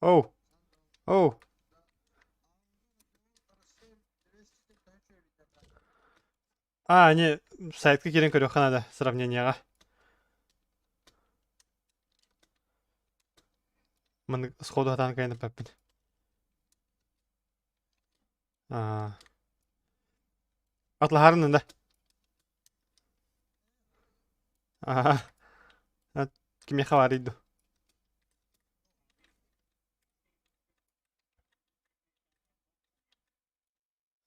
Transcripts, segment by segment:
Оу, оу. А, они сайтка киирэн көрүөххэ наада сравнениеҕа. Маннык сходу хатаан кайан эппэппин. Аа. Атлаһарын да. Аа. Кимиэхэ баарый ду?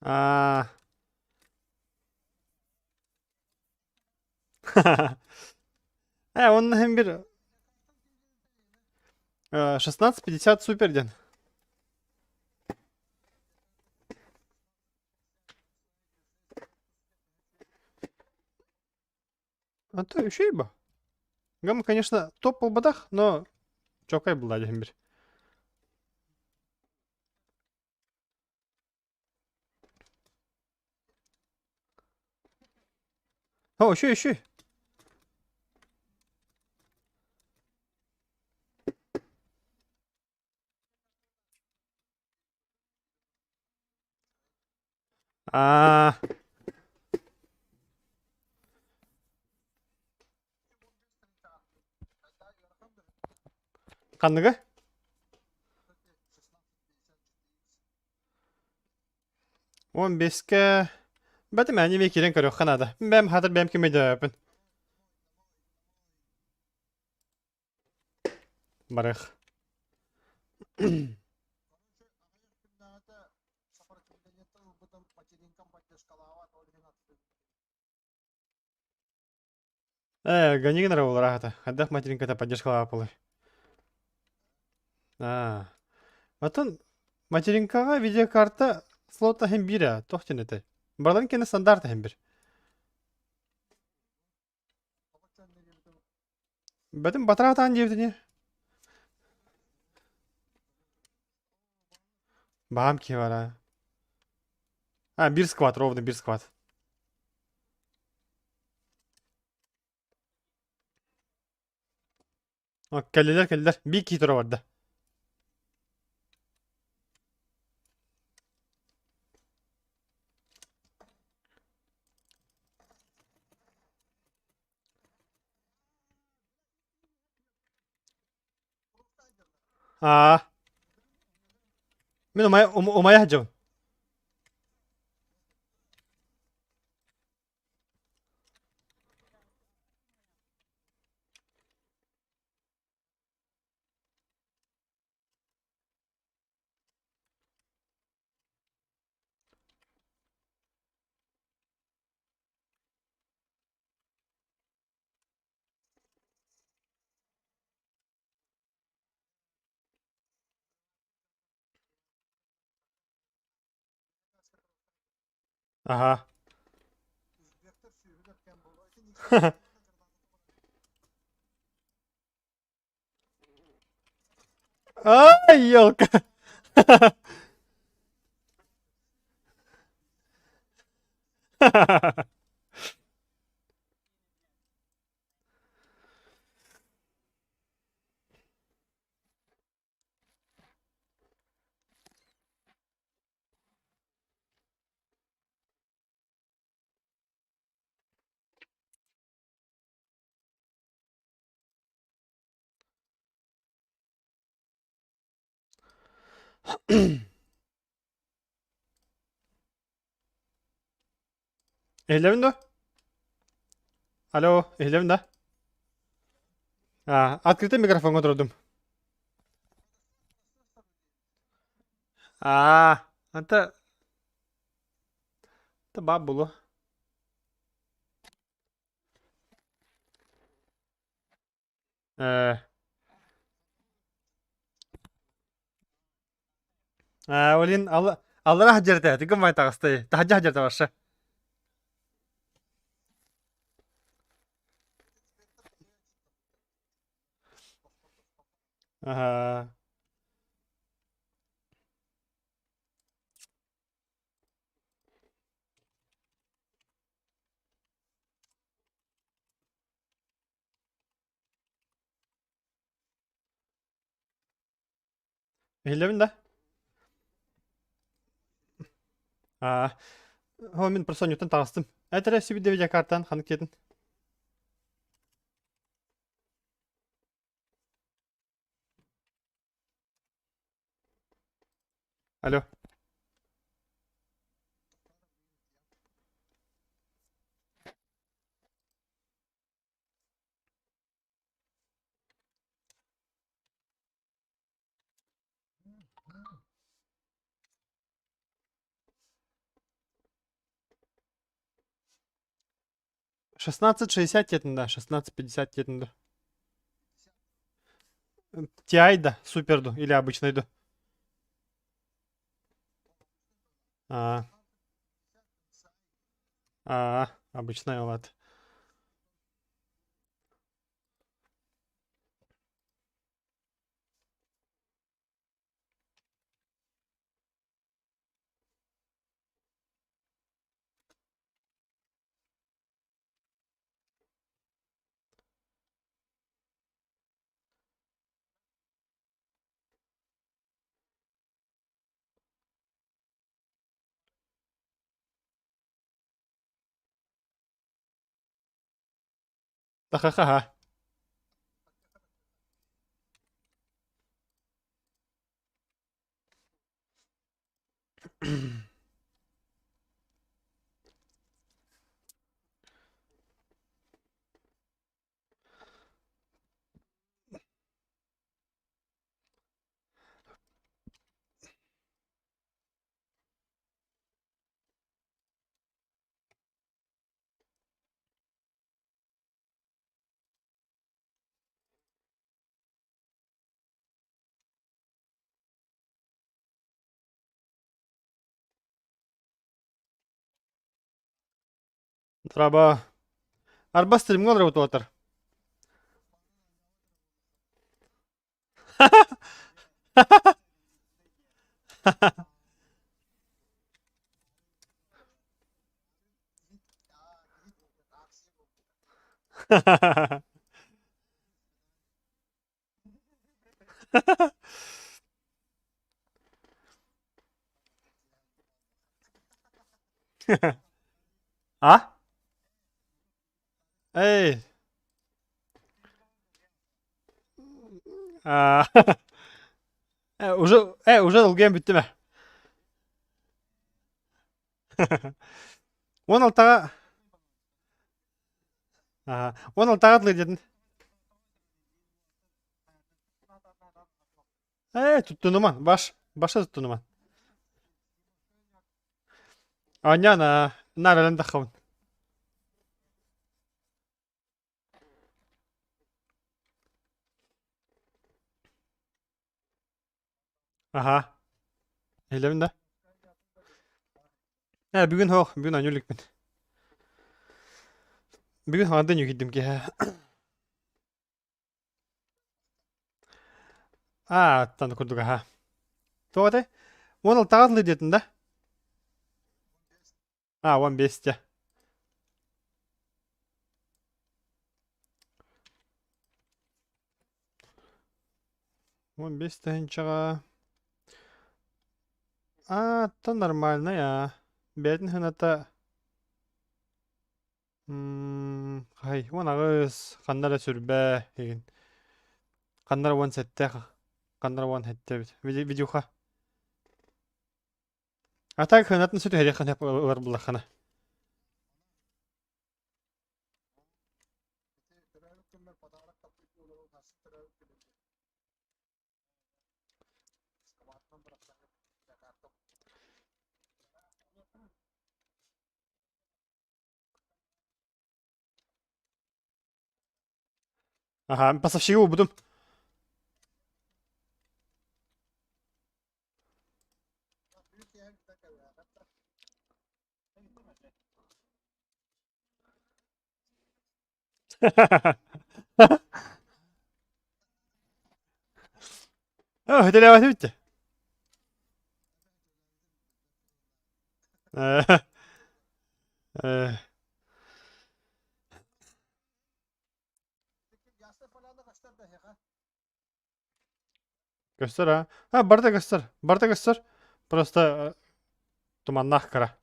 Аа. Онно иһин бир 16.50 супер диэн. А то үчүгэй бо. Гам, конечно, топ буолбатах, но чокай булла диэн бир. О, үчүгэй, үчүгэй. Аа. Ханныга? 15-ке бэтим әни киирэн көрүөххэ наада. Бэм хатыр бэм ким өйдөөпүн. Барыах. Гони гынара буолар аата. Хайдах материнката поддержкалаах буолуой? Аа. Оттон материнкаҕа видеокарта слота иһин биир ээ, туох диэн этэй? Барыларын кэннэ стандарт иһин бир. Бэтим батараатаан диэбитини. Баам киһи бара. А, бир скват, ровно бир скват. Кэллилэр, кэллилэр. Биир киһи тура барда. Аа. Мин умайа, умайа сылдьабын. Аха. Ай, елка. Иһиллэбин дуо? Алло, иһиллэбин да? А, открытый микрофоҥҥа турдум. Аа, это это баар буолуо. Э, э, Олин аллара хадьарта, тыгын май таҕыстай, таһырдьа хадьарта барша. Аха. Иһиллэбин да? Аа, О, мин просонньуттан таҕыстым. Этэрэ сибидэ видеокартан ханнык диэтин? Алло. 16.60 диэтин да, 16.50 диэтин да. TI да, супер ду или обычный ду? А, а, обычная лат. Ха-ха-ха. Траба. Арба стримҥа олоробут уотар. А? Эй! А, уже, уже долгуйан бүттүм ээ. 16-ҕа 16-ҕа дылы диэтин. Туттунуман, баш, баша туттунуман. Аня, на, на, таххабын. Аха. Илэбин да? Бүгүн хоох, бүгүн аню иликпин. Бүгүн хаҥардын үкүйдүм киһи. Аа, тан курдук аха. Тоҕо этэй? 16-ҕа дылы диэтин да? А, 15 те. 15 тыһыынчаҕа. Аа, то нормальный аа. Бэйэтин сыаната хай, 18, ханна эрэ сүрбэ игин. Ханна эрэ 17, ханна эрэ 17 эбит. Видюха. А так сыанатын сүтүһэриэххин сөп ылар буллаххына. Аха, поставщигы булбутум. Өтелээбэтим иччи. Көстөр аа? А, барыта көстөр. Барыта көстөр. Просто туманнаах кыра.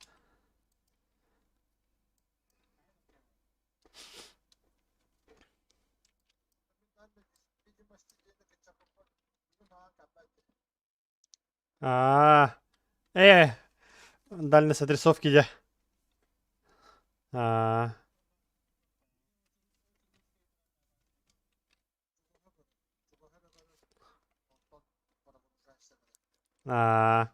Аа, э, дальность отрисовки дьэ. Аа, аа.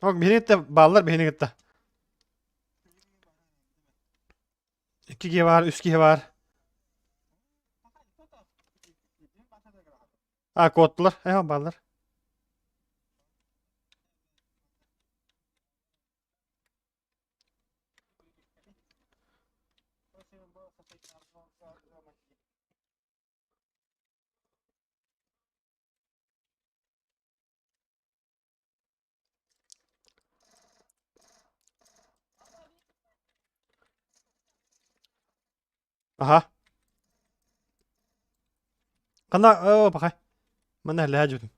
Ок, биһиги кытта бааллар биһини кытта. Икки киһи баар, үс киһи баар. А, куоттулар. Э, бааллар. Аха. Ханна, оо, пахай. Манна лэһэ дьүтүм.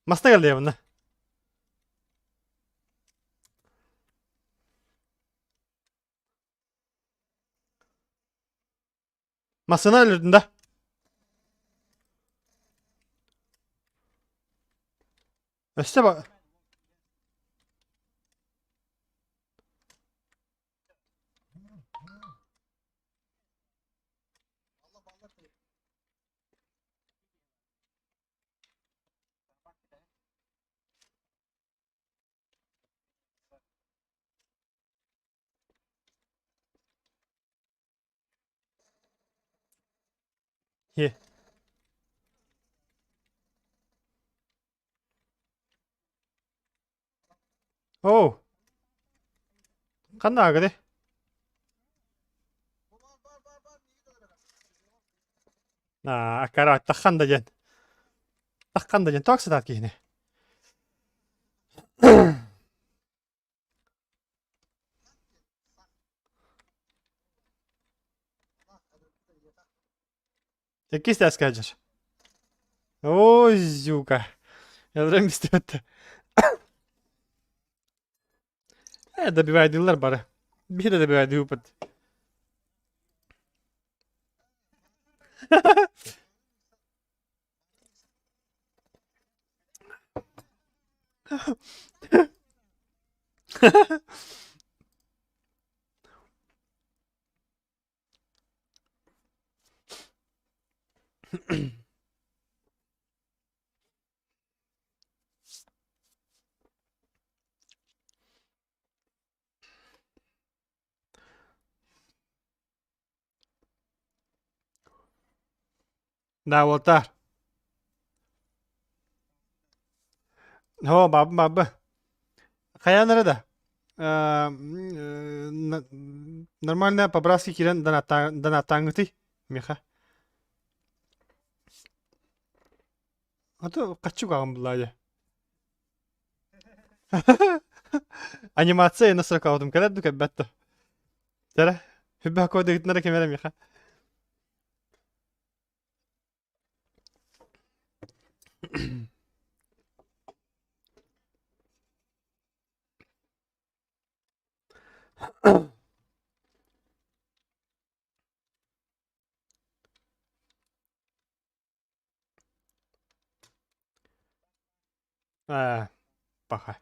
Маста кэллиэ манна. Массыына өлөрдүн да? Өссө ба... Here. Oh. Ханна агады? Аа, акара таххан да диэн. Таххан да диэн тоок сытаат киһини. Иккис тээскэ сылдьар. Ой, зюка. Элрем истибэттэ. Э, добивайдыыллар бары. Биир да добивайдыыбыт. Да, уолтаар. Оо, бабы бабы. Хайаан эрэ да нормально по-братски киирэн донаттааҥҥытый миэхэ. А то хаччы угаҕын буллаа дьэ. Анимация настройкалаабытым кэлэр ду кэлбэт да. Тэрэ, хүббэ кодыгытынара ким эрэ миэхэ. Ээ, паха.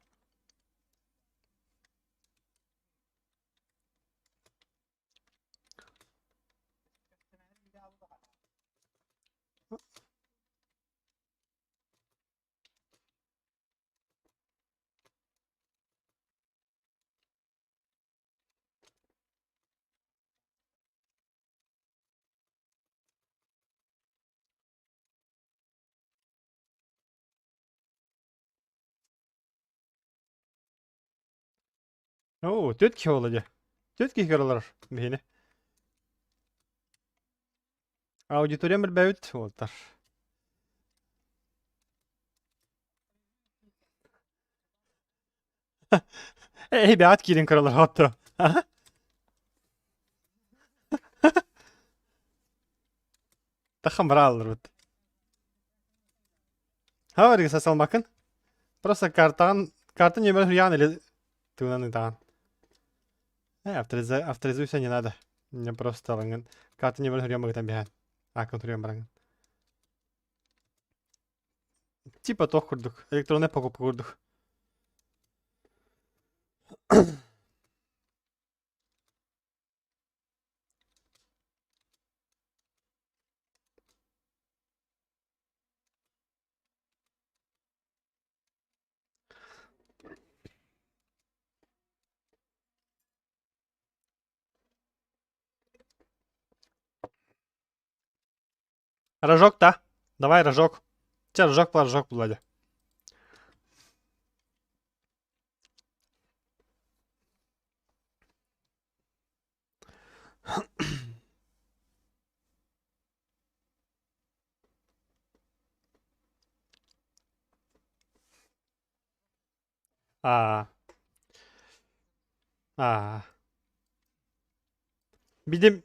Оо, түөрт киһи буолла дьэ. Түөрт киһи көрө олорор биһини. Аудиториям элбээбит уолтар. Эй, бэҕэт киирэн көрөлөр отто. Таххан бараалларбыт. Ха салмакын. Просто картаҕын карта нөмерин хуйаан или тыынан ытаҕын. Авторизуйся не надо. Мне просто алыңын. Карта нөмерин хуйан багытан биһэн. Ааккын хуйан бараҥын. Типа туох курдук. Электронная покупка курдук. Рожок, да? Давай рожок. Че, рожок, рожок, Владя. Аа. Аа. Бидим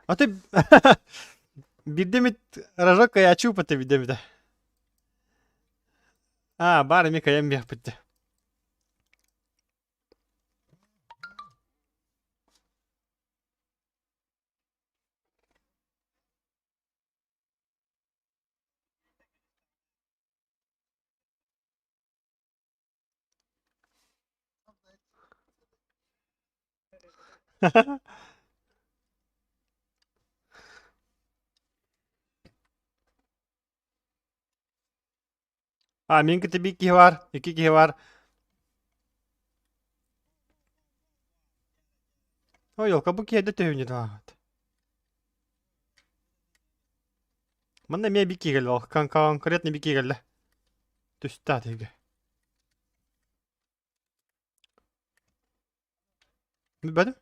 А ты бидимит рожок каячу паты бидимит. А, бар ми каям бихпитте. А, мин кытта биир киһи баар, икки киһи баар. Ой, елка бу киһи эрдэ төһүүнү таһаат. Манна эмиэ биир киһи кэллэ, ол конкретно биир киһи кэллэ. Түстэ атыыга. Билбэтим.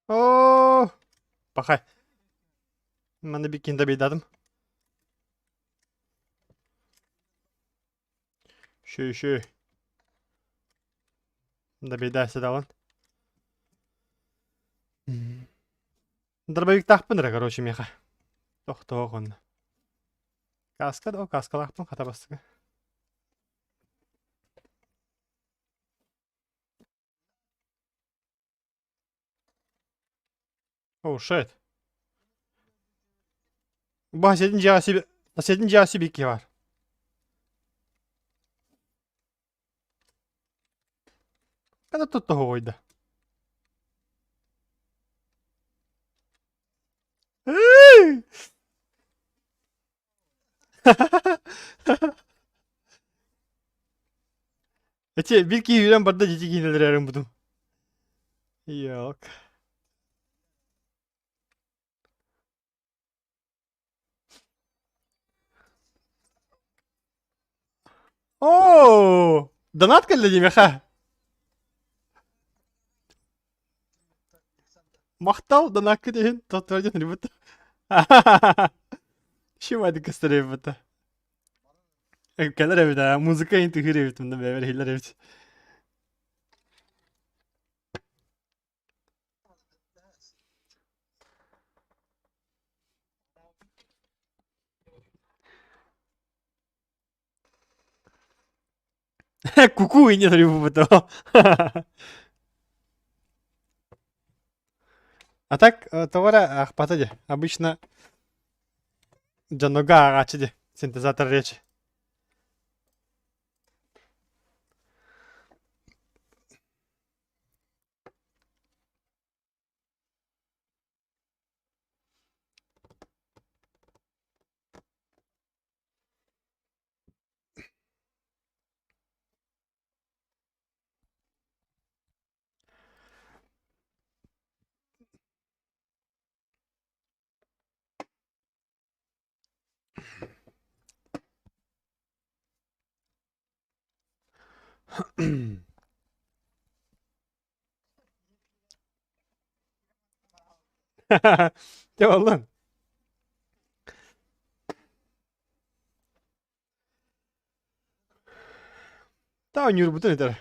Оо, пахай. Манна биккин добейдадым. Шү шү. Добейдайся даҕан. Дробовиктаахпын эрэ, короче, миэхэ. Тохтоох онно. Каска да, о, каскалаахпын хата бастакы. Oh shit. Bahsettiğin cihazı, bahsettiğin cihazı bir ki var. Kada tuttu hoyda. Эти bir ki yürüyen barda cici giyinler yarın budum. Yok. Оо, донат кэллэ диэмэхэ. Махтал донаккыт иһин тоттордьон ребята. Шимайды кыстар ребята. Кэлэр эбит аа, музыка иһин түһүүр эбит мында бэйбэр иһиллэр эбит. Куку инньэ суруйбуппут А так тоҕо эрэ аахпата дии. Обычно дьоннорго ааҕааччы дии синтезатор речи. Дьэ буоллун. Та оонньуурбутун этэр.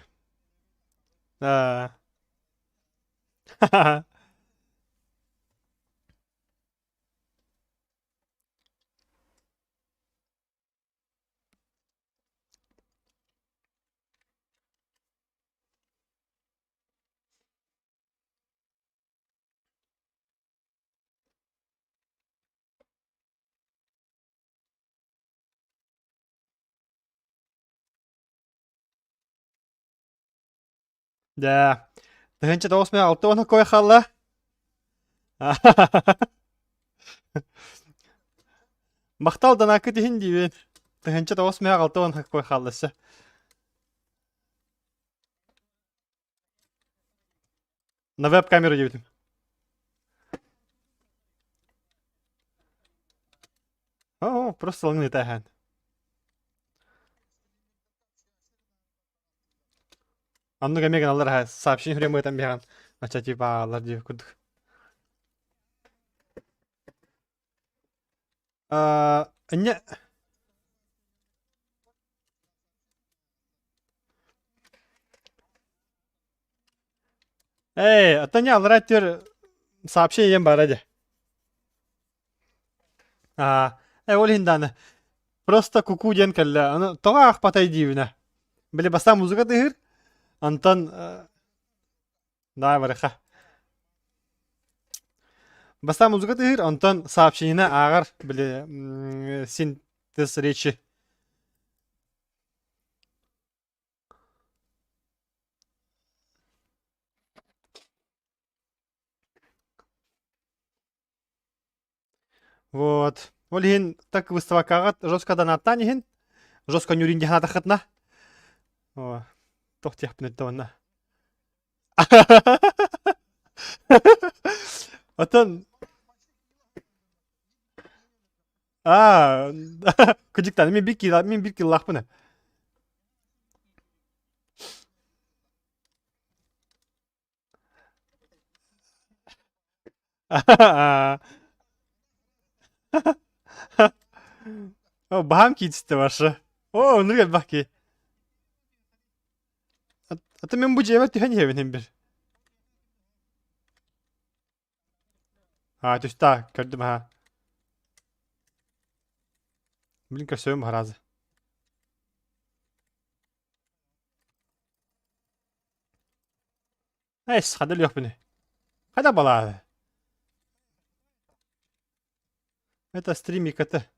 Аа. Дьэ, 1960 кой хаалла. Махтал данааккыт иһин диибин. 1960 кой хаалла өссө. На веб-камеру диэбитим. О, просто лыҥны тээһээн. Оннук эмиэ гыналлар аһа сообщение хүрүөм ыытан биһэҕин ача типа ааҕаллар диир курдук. Аа, инньэ Ээ, оттон не аллараа өттүгэр сообщение диэн баара дии. Аа, ээ ол иһин даҕаны просто куку диэн кэллэ. Аны тоҕо аахпатай диибинэ. Били бастаан музыка тыаһыыр, онтон да барыха. Бастаан музыка тыаһыыр, онтон сообщениены ааҕар, били синтез речи. Вот. Ол иһин так выставкаҕа жестко донаттаан иһин, жестко ньүрүн дии санаатаххытына, о, туох диэхпин эттэ уонна. Оттон аа кыдьыктан мин бир кило мин бир килолаахпын. О, баһаам киитистэ барша. О, оннук элбэх киһи. Ата мин бу дьиэбэр түһэн иһэбин иһин бир. Аа, түстэ, көрдүм аха. Блин, көрсөбүм харазы. Эс, хада өлүөхпүнүй? Хада балаары? Это стрим ИКТ.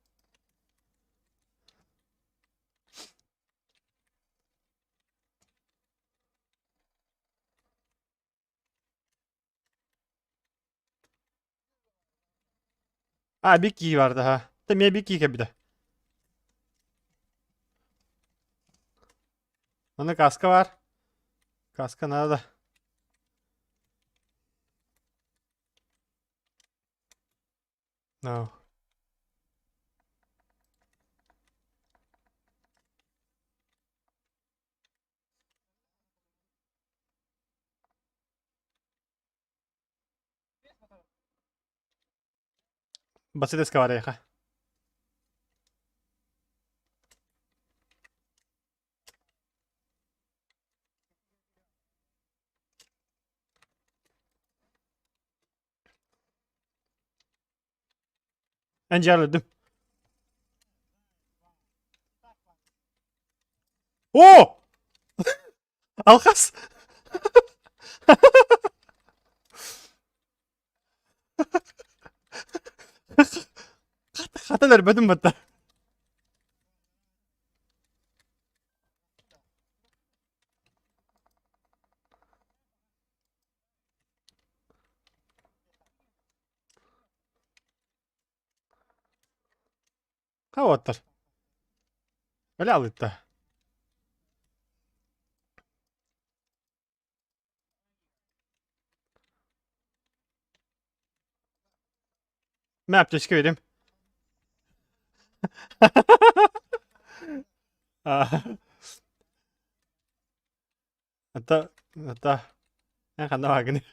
А, бик кии барда ха. Та мия бик кии кэбитэ. Манна каска бар. Каска надо. No. Басилеска барыаха. Эн дьиэҕэр О! Алхас! Хатан өлбөтүм батта. Хаваттар. Өлө алытта. Мэ аптечка берем. Это, это, эн ханна бааргыный?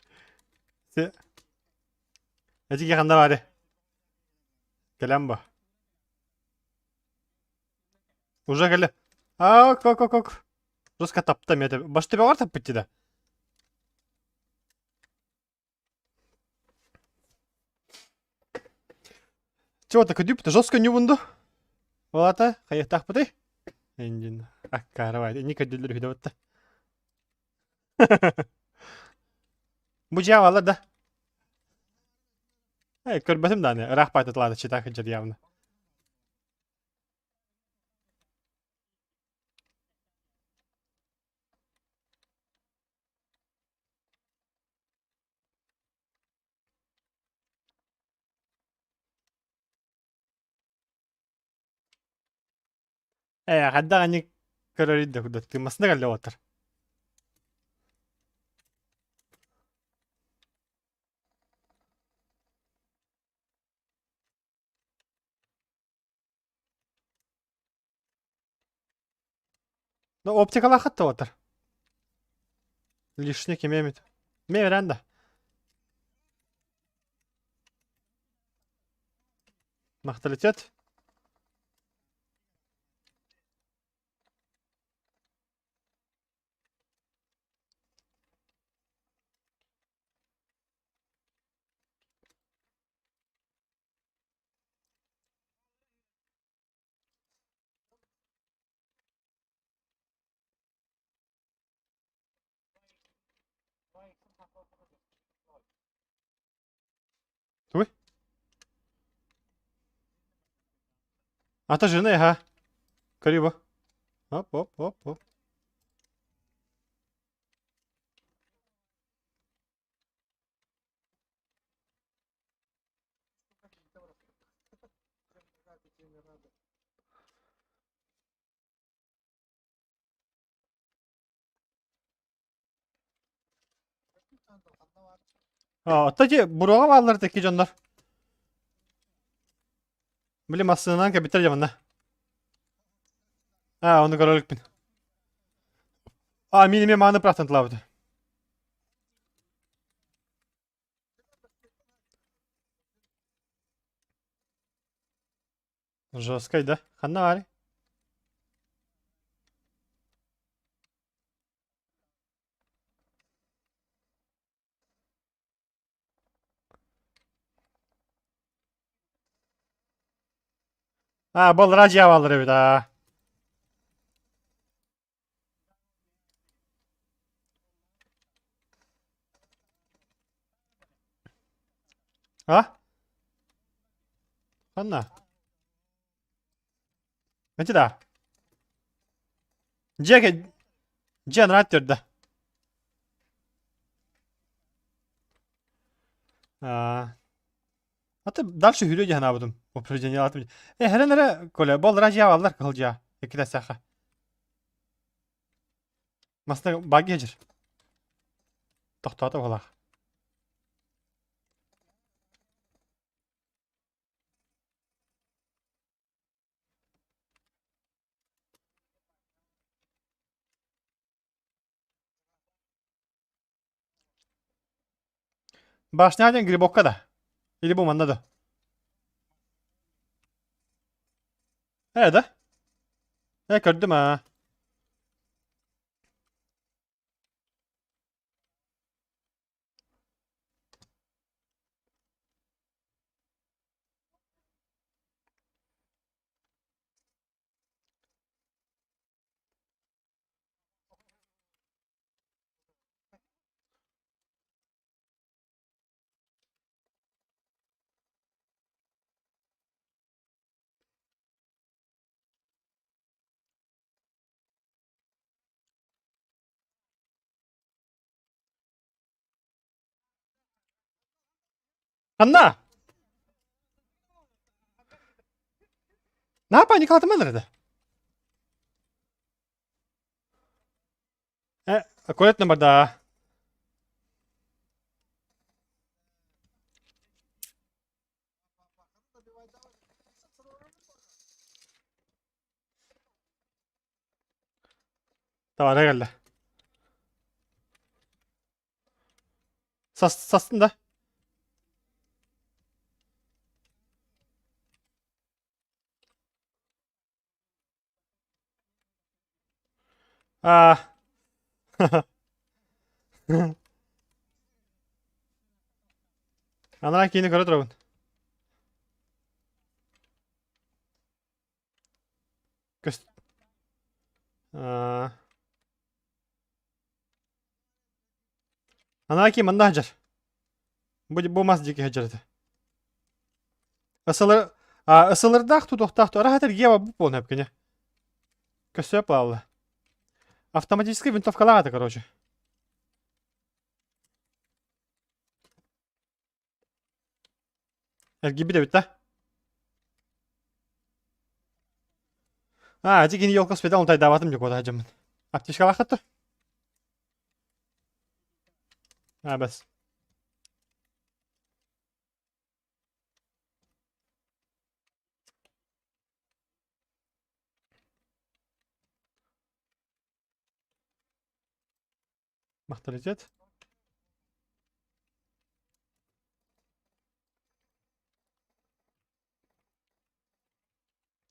Се, эдьиий ханна баарый? Кэлэн бо. Уже кэлэ. А, ок, ок, ок, ок. Жестко тапта мете. Баштыбаҕар таппытти да. Чего-то көдүүп жестко ньубунду. Ол ата хайыахтаахпытый? Эндин аккаарабай. Инни көдүллэр үһү да батта. Бу дьиэ аҕалар да. Э, көрбөтүм даҕаны. Ыраах баайтатылаата читаа кыдьар явно. Ээ, хайдах аньык көрөрүй да курдук. Тыыммасына кэллэ уолаттар. Ну, оптикалааххыт да уолаттар. Лишний кими эмит. Мэ верен да. Махталитет. Тугуй? Ата жена ха. Көрүү бу. Оп, оп, оп, оп. Оттон ити буруоҕа бааллар икки дьоннор. Били массыынанан кэбиттэр дьэ манна. Аа, ону көрө иликпин. Аа, мин эмиэ мааны прахтан тылаабыта. Жесткай да? Ханна баарый? Аа, баллара дьиэ бааллар эбит аа. А? Ханна? Эти да. Дьиэ дьиэ анараа төрдө. Аа. А ты дальше хүрүө дьэ санаабытым. Упреждение аатым. Э, хэрэн эрэ, Коля, баллара дьиэ бааллар кыһыл дьиэ. Иккитэ саха. Масна баги дьир. Тохтоото буолаах. Башня диэн грибокка да? Или бу манна да? Э да? Э көрдүм аа. Ханна? Наһаа паникалатыман эрэ да. Э, аккуратно барда. Тавара кэллэ. Састын да? Аа. Анараа киини көрө турабын. Көс... Аа. Анараа кии манна сылдьар. Бу мас диэки сылдьар этэ. Ысылыр... Ысылырдаах тутуохтаах араһа эргиэ бу буолан эпкине. Көссө паалла. Автоматическай винтовкалаах этэ, короче. Эргийбит эбит да? А, ити кини елка спеда онтайдаабатым дьэ куота дьоммун. Аптечкалааххыт А, бэс. Махталитет.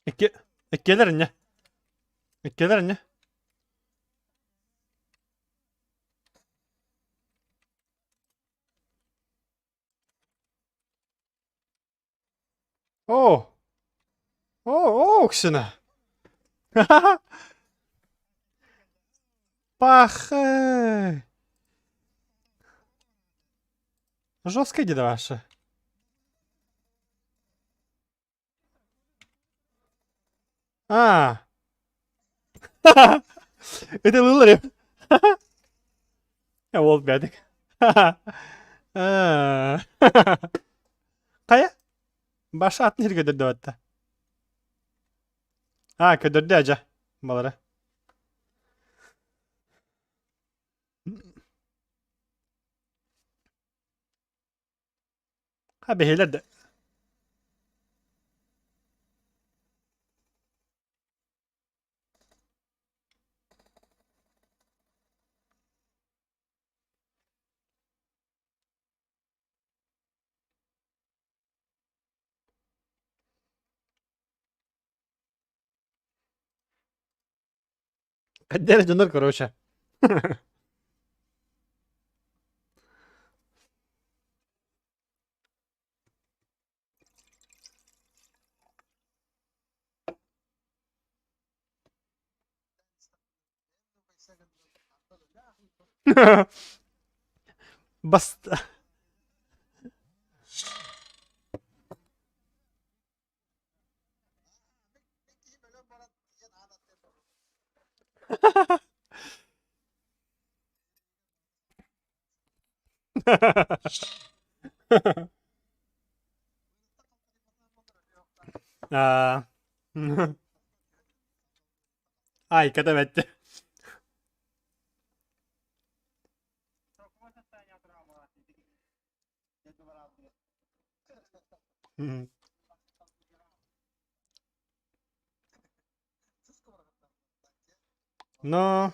Икки иккилэр инньэ. Иккилэр инньэ. Оо! Оо, оо, Оксина! Пахэ! Жестко иди ваша. А. Это лылари. Ол бәдик. Хайа? Баша атын сиргэ көдөрдө А, көдөрдө ажа. Балара. Ha бэһиэлэр да. Хайдах дьоннор короче. Бас Аа. Айка бэтте. Но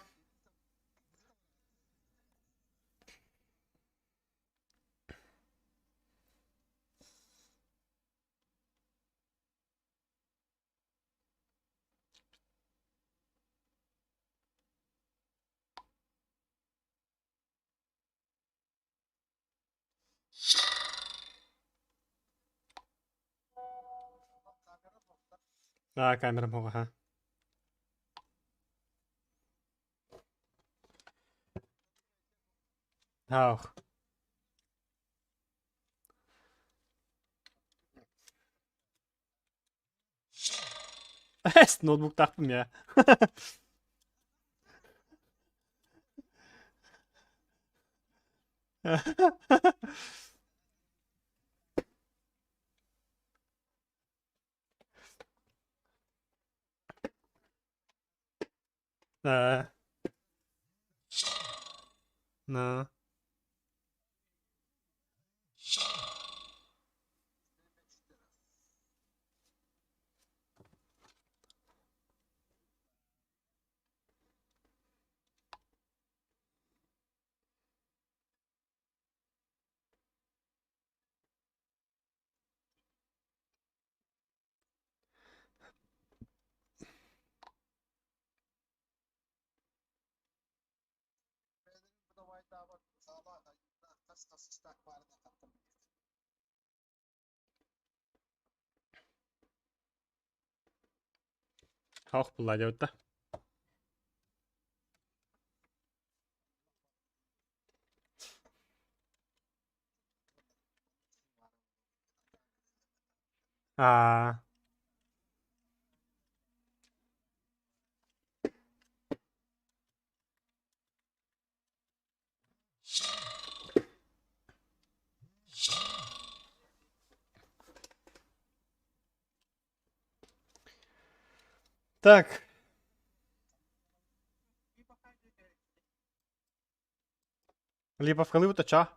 А, камера буга, ха. Ах. Ноутбуктаахпын я. Э. На. Хах булла диэбит да. Аа. Так. Липовкалыы утача.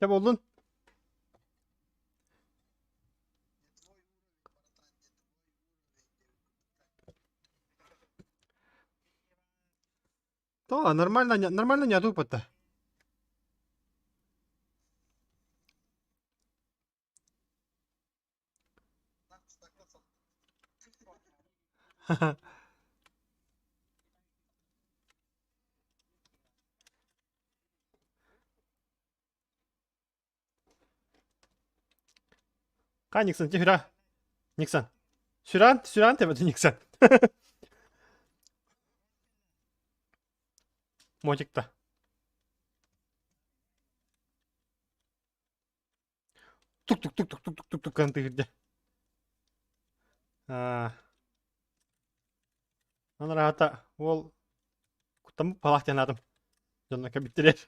Дьэ буоллун. То нормально, нормально не тупо-то. Ка Никсон, ти Никсон. Сюран, Сюран тебе Никсон. Мотик-то. Тук-тук-тук-тук-тук-тук-тук кантыырдэ. Анараата уол куттаммыт палаах диэн аатым. Дьонно кэбиттилэр.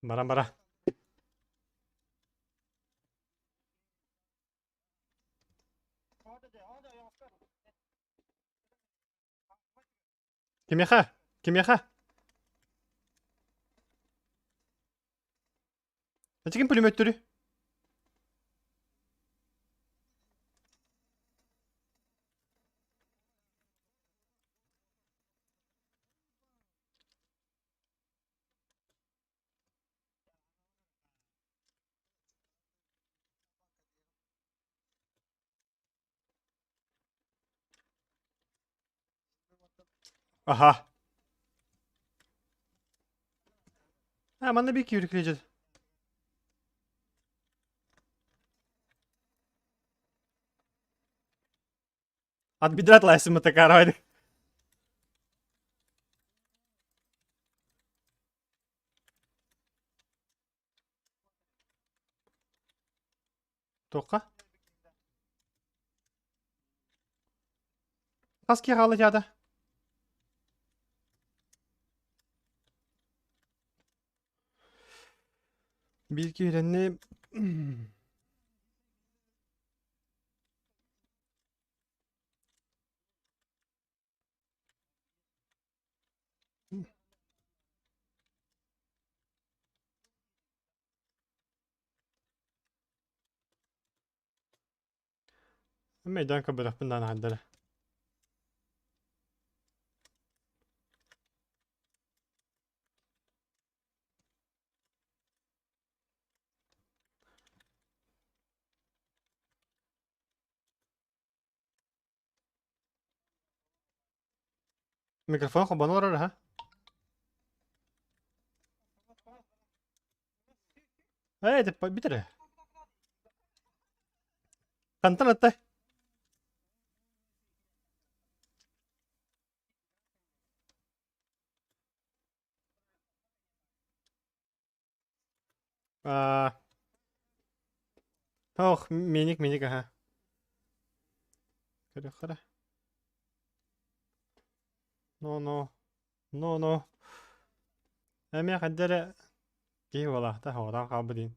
Баран бара. Кимиэхэ? Кимиэхэ? Эти ким пулеметтөрү? Аха. А, манна биир киирик От бедра тлайсым такая. Туохха? Хас киһи хаалла дьаада? Биир киһирэнни Мэйдээн көрбөтөхпүн даҕаны хаһан да эрэ. Микрофон холбоно олорор аһа. Ээ, бүтэр ээ. Хантан аттай? Аа, ох, миник, миник, аха. Көрүөххэ. No, no. No, no. Эмиэ хайда эрэ киһи буолаахта хоҕотоон хаалбыт иһин.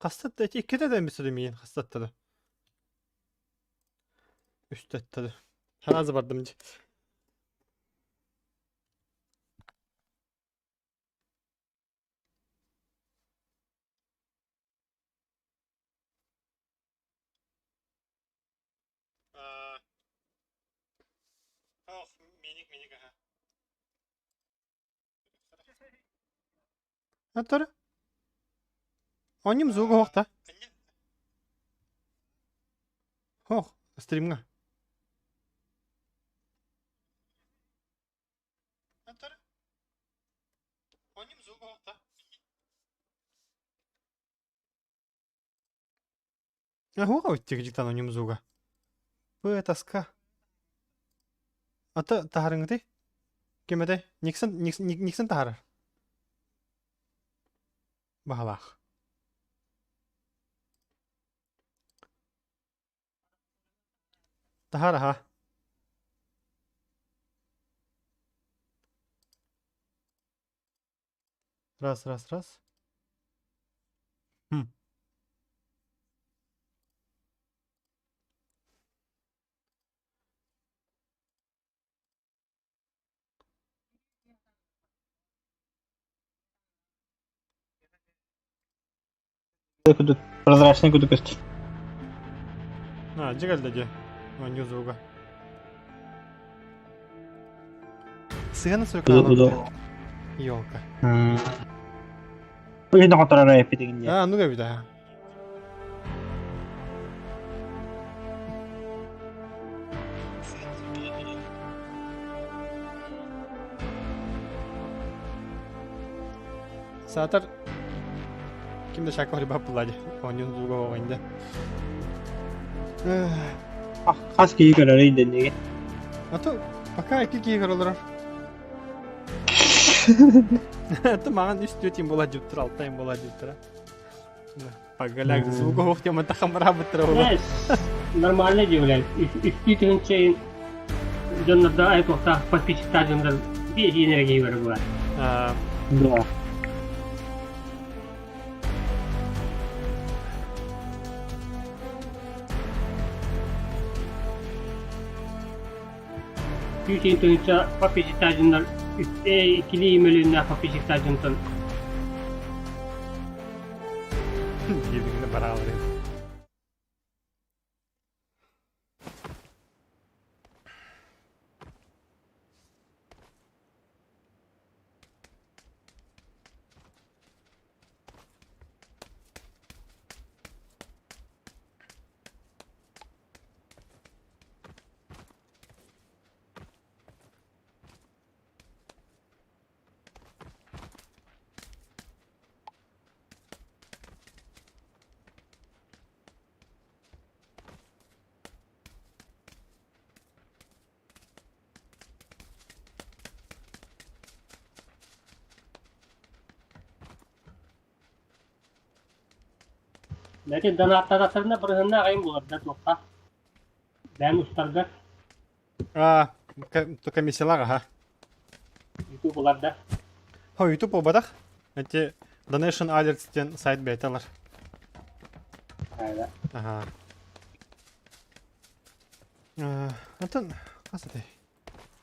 Хаста да иккитэ да эмит миин хастаттара. Үстэттэрэ. Сразу бардым дии. Аттары. Оонньуум звуга суох да? Суох, стримҥа. Суох эбит дьиктан оонньуум звуга. Б тоска. Ата таһарыҥҥытый? Ким этэй? Никсон, Никсон таһаарар. Баһалаах. Таһаар аһа. Раз, раз, раз. Хм. Кудук прозрачный кудук көстөр. А, дьэ кэллэ дьэ. Оонньуу звуга. Сыана Удо. Елка. Бу иһин хоторор эппитигин дии. А, ну эбит аа. Саатар ким да шакка барбат буолла дии оонньуун звуга оҕонньо. Хас киһи көрөрүй дэнниги? А то пока икки киһи көрө олорор. Это маған үс төрт була деп тұр, алты була деп тұр. Пагаляк звуга ох тема тахамрабыттыр ол. Нормально дии, блядь. Үстүү тыһыынча дьоннордо айкуохтаах подписчиктаах дьоннор биэһиин эрэ киһи көрөр буолар. Да. Түүтин тыһыынча подписчиктаах дьоннор иккилии мөлүйүөннээх подписчиктаах дьонтон Диэбигинэ барааларын. Лэкин донааттаатахтарына бырыһынна аҕайын буолар да туохха. Бэйэм устарга А, комиссиялаах аха. YouTube булар да. Хо, YouTube буолбатах. Эти Donation Alerts диэн сайт бэйэтэ ылар. Аха. Антон, хас этэй?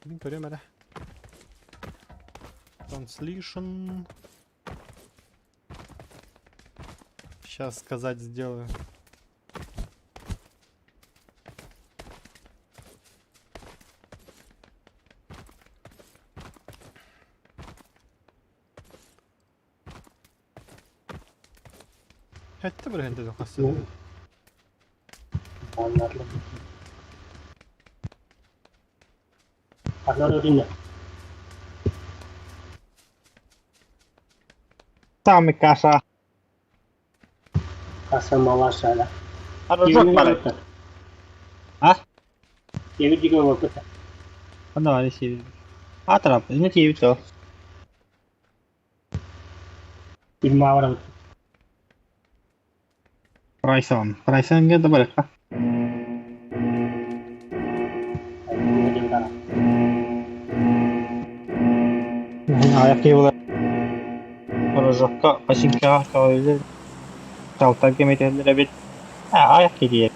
Мин көрүөм эрэ. Translation. Сейчас сказать сделаю. Хэттэ бырыһын дедо хассы. Самый каша. Каша малаша. Аружок бар. А? Евдигова. Ана север. А трап, не тебе то. Filmavara. Прайсон. Прайсон где добавка? Аяқ было. Рожокка, пасинка, калайды. Талтан кеметендер бит. А, аяқ кедие.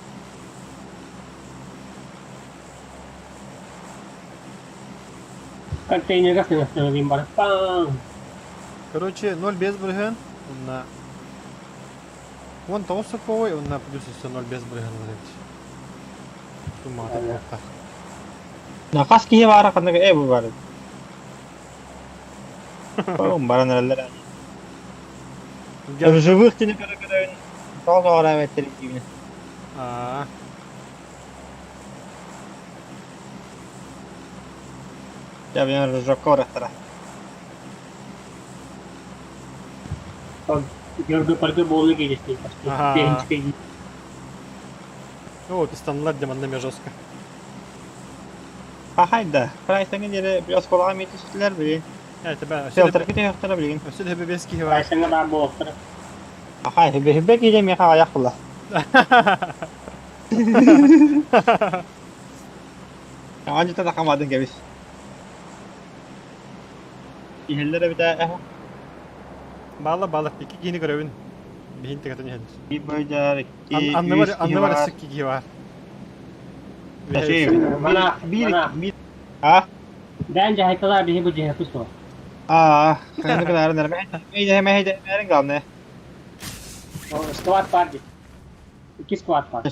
Контейнерга сынастырын бар. Пам! Короче, 0,5 бырыһыан, уонна 19 сокуовай, уонна плюс өссө 0,5 бырыһыан ылар эбит. Тумаата буолта. Накас киһи баара ханнык э бу бар. Оом баран эрэллэр. Живых тини көрө көрөбүн. Тоҕо тоҕо эбэттэр диибин. Аа. Я бен рожокка барахтара. Görgü parkı bolunu gecesi. Ага. О, пистанлар дем манна жестко. Хахайда. Прайсаңа диэри biraz колаҕа миэтистилэр билин. Э, тебя Селтер ките яхтара билин. Өссө да бес киһи бар. Прайсаңа бар болуқтыр. Ахай, хебе киде меха аяқ була. Анжыта да хамадын кебис. Иһэллэр эбитэ э Баала баала икки киһини көрөбүн. Биһин тегетен иһэллэр. би бойдар икки Анныбар үс киһи анныбар бар. өссө киһи бар. Тәшей. Мана, Бир мана. бир А? Бән жахайталар биһи бу жихапы суо. А, кайны кынарын эрме. Мейде мейде мэрин главное. Склад бар ди. Икки склад бар.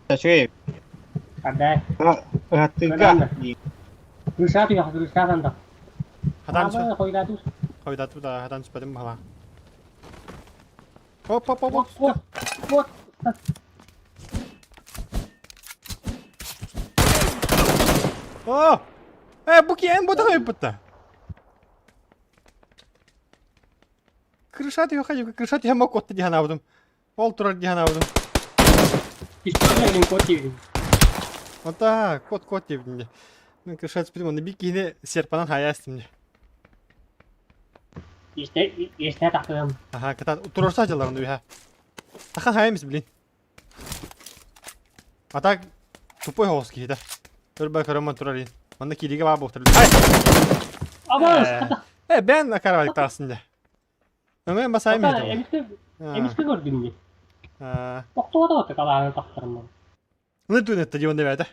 Тәшей. Кадай. Хаттыга. Крышат yok, крышат анда. Хатан су. Койдату. Хойдату да хатан сүпэтим бала. Оп оп оп оп. Вот, вот. О! Э, бу киэн бу да бутта. Крышат yok, крышат я мог отты дихан алдым. Ол турар дихан алдым. Пистолет кот диэн. Ота, кот кот диэбитин дии. Мин крышат сүпэтим, онно биир киһини серпанан хайа астым дии. Исте исте тахтым. Аха, ката турарса дьалларын үһэ. Тахан хайамис, блин. А так тупой хоҕус киһитэ. Өр көрөмөн турар ин. Манна кииригэ баа буохтар. Ай! Абас. Э, бэн акарабалык таҕыстын дьэ. Өҥөйөн басайым иһитэ. Эмискэ эмискэ көрдүм дии. Аа. Тохтоото калааны тахтарым. Ны түнэтте дьон дебээтэ.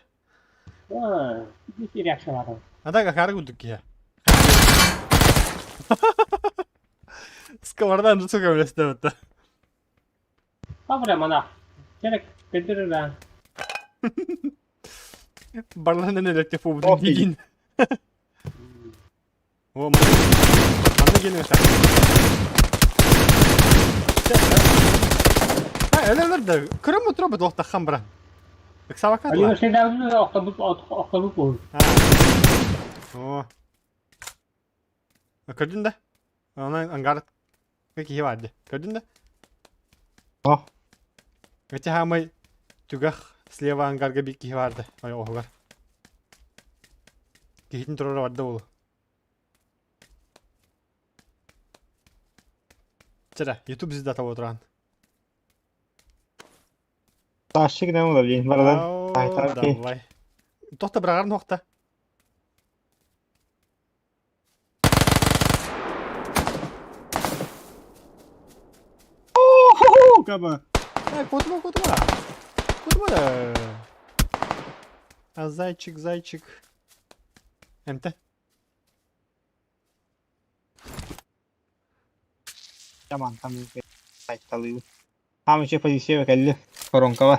Аа, би реакция бар. А так акары курдук киһи. Сковородан сука үлэстэбитэ. Табра мана. Керек көдүрү. Барланан электеп Ох, побудун дигин. О, манна генеме сар. А, элелер да, көрөм отура бит лохта баран. Ыксабакка Али ошедагы октобуп октобуп бол. О. Көрдүн да? Она ангар киһи бар ди. Көрдүн да? О. Эти хамай түгэх слева ангарга бир киһи барды. Ой, оһугар. Киһитин турара барда болу. Чара, YouTube звезда отыран. Ташык не була блин, барадан. Давай. Тохта бырагарын хохта. Каба. Э, кутма, кутма. Кутма да. А зайчик, зайчик. МТ. Жаман там айталыы. Там еще позиция кэлли. Коронкава.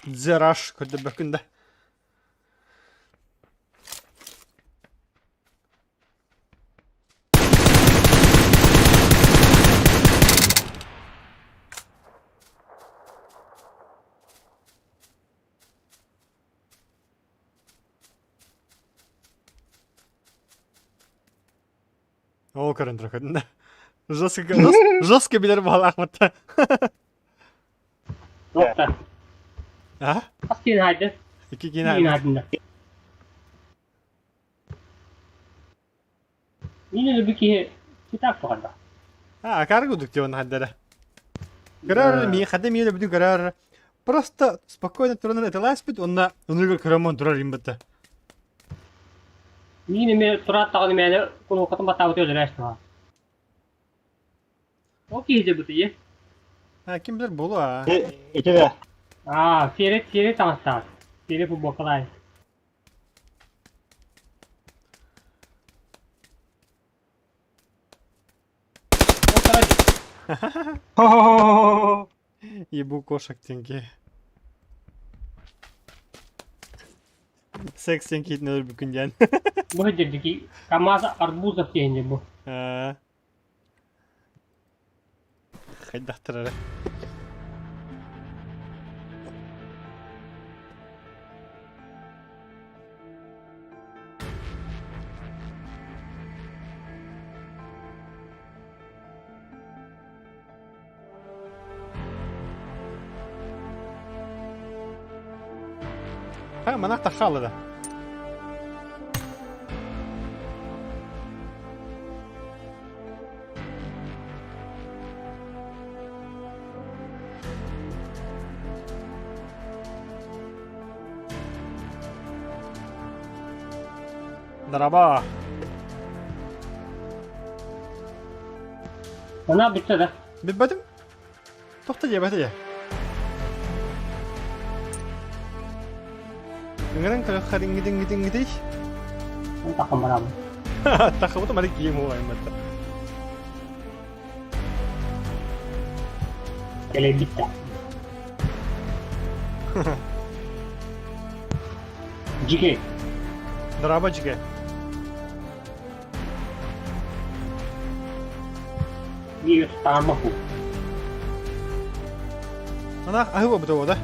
Дзераш көрдөбөкүн да. Ол көрөн турар көрдүн да. Жестко, жестко билэр баҕалаахмыт. Туохта? А? Хас киин хаайды? Икки киин хаайды. Мин өлбү киһи китап туһанда. А, акары кудук дион хаддара. Көрөр, ми хадда ми өлбүтүн көрөр. Просто спокойно туран эталаспыт, онна онугар көрөмөн турар имбытта. Мин эме тураат даҕаны мээнэ кунуукатын баттаабыт өлөрөөчтү. Ол киһи дьабытыйы. А, ким билэр буолуо аа. Ити да. Аа, сиэрэ сиэрэ таҥастаах. Сиэрэ футболкалаай. Хо-хо-хо-хо-хо. Ебу кошек тенге. Секс тенкитин өлбүкүн диэн. Бу дьирдики КамАЗ арбузов диэн бу. Хайдахтар эрэ. Ха, манах таххаалла да. Дараба. Она бүттэ да. Билбэтим. Тохто диэбэтэ дьэ. Ыҥыран көрөххө диҥҥи-диҥҥи-диҥҥитий. Таххан барабын. Таххыбытым ары киим уоймата. Кэлэйбит да. Дьигэ. Драба дьигэ. Биир таамаху. Ана аһы бу да?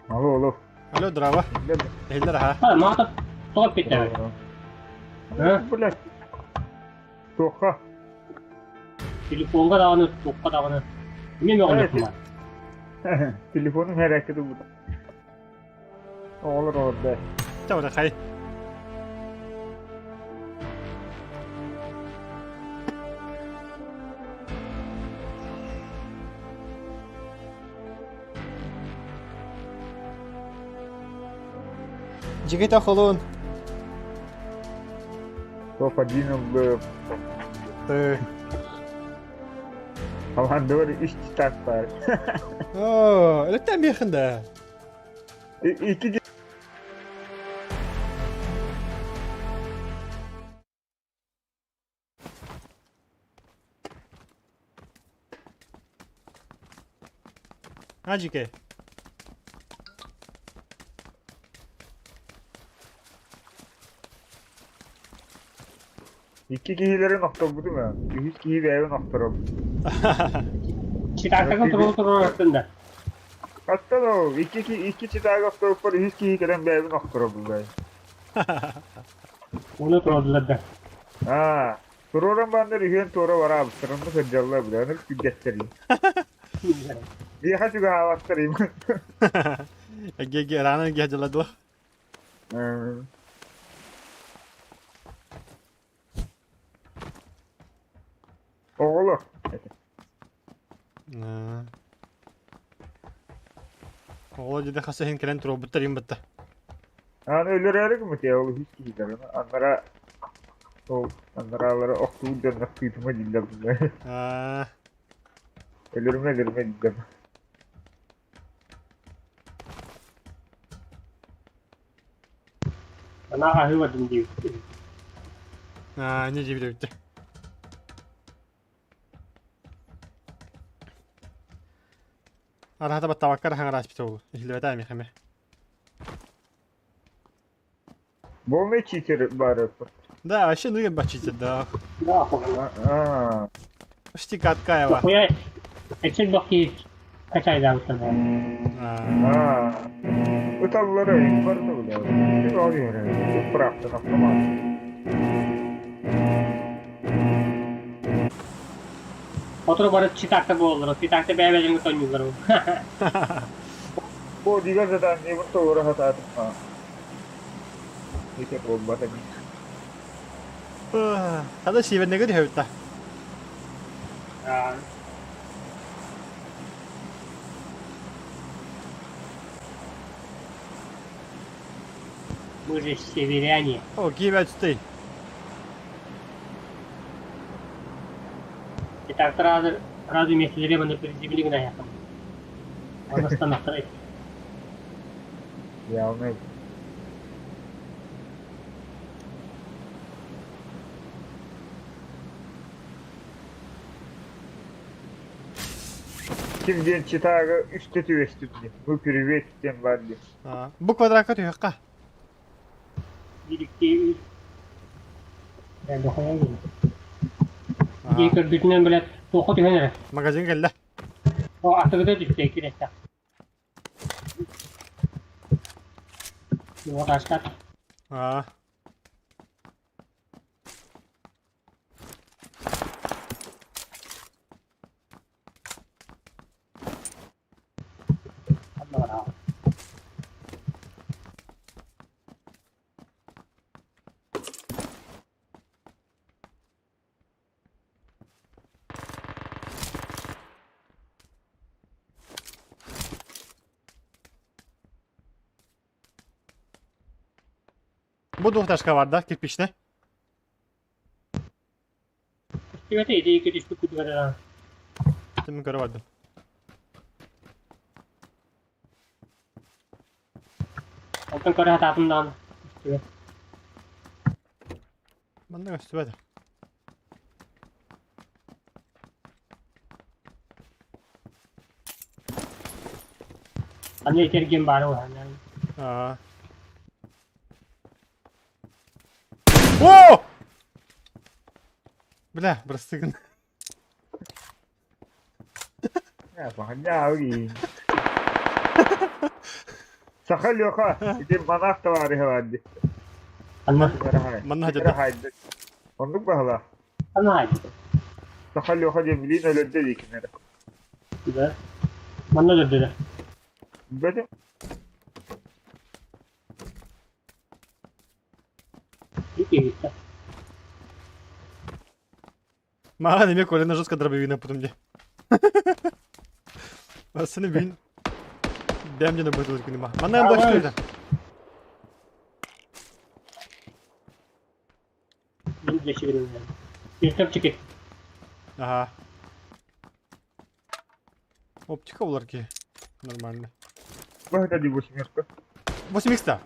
Алло, алло. Алло, здраво. Эллер аха. А, маата тоҕо питтэ. Блядь. Туохха? Телефонга даҕаны, туохха даҕаны. Мен мөҕүллүм. Телефонум хэрээккэ турбута. Оҕолор оҕордо. Чэ, хай. Жигита холун. Топ-1 был. Ты. Командор үс так бар. Оо, электен биэхин да. Икки Ажике. Икки киһилэрин охторбутум ээ. Үһүс киһи бэйэбин охторобун. Читаакка туруу туруораттын да. Оттон ол икки икки читаага охторуппар үһүс киһи кэлэн бэйэбин охторобун бай. Ону туруордулар да. Аа, туруоран бааннар үһүөн туора бараабыттар, онно сылдьаллар бile, аны күргэттэрий. Биэхэ чугаһаабаттар им. Эге рано дьаладылар. Оҕолор. Оҕолор дьиде хас иһин кэлэн туруорбуттар им батта. Аны өлөрөөрү гыммыт ол үһүс киһилэр. Аннара ол аннараалары охтуу дьоннор тыытыма дииллэр булла. Өлөрүмэ өлөрүмэ дииллэр. Анаа аһыы бардым диэбит. Аа, не диэбит эбит. Араата баттабакка хаҥараспыт ол. Иһиллибэтэ эмиэхэ Полный читер баар. Да, вообще ну ба читер, да. Да, Аа. Почти каткаева. Хуя, эчил баки качайдаабыттар. Аа. Аа. Ыталлара барыта бля. Быраактан автомат. Сотору бары читакта буоллар, читакта бэйэ-бэйэлэрин тонньууллар. Бу дига заданиебын толоро сатаатым. Ити буолбата дии. Хада сиэбэннэгэ түһэбит да. Мы же северяне. О, киеве отстой. И так сразу, сразу вместе на приземли на этом. Он остановится. Явно. Ким диэн читаага үстэ түбэстим дии. Бу привет диэн баар дии. Бу квадракка түһүөххэ. Биирикки Дии көрбүтүнэн билет туохха түһэн эрэ. Магазин кэллэ. О, атыгыта түстэ кирэттэх. Вот астат. Аа. Бу двухташка бар да, кирпичне. Түбэтэ ити икки түспүт күтүгэр Мин көрө бардым. Онтон көрө сатаатым даҕаны. Көстүбэт. Манна көстүбэт. Аны этэргин баара уһанан. Аа. О! Бля, бырастыгын. Саха Леха, ити манах товарища бар дии. Анна. Манна хадьата. Оннук баһылаах. Анна Саха Леха диэн билиин өлөрдө дии кинилэр. Да. Манна өлөрдүлэр. Билбэтим. Икки Маған эмиэ Коляны жестко дробовина потом дии. Сыны бин. Дэм дьоно бытылыр күнүма. Манна Давай. баштыыр. Мин дьэчигирин. Иртеп чекет. Ага. Оптика булар ки. Нормально. Баһыта дии восьмерка. 8 х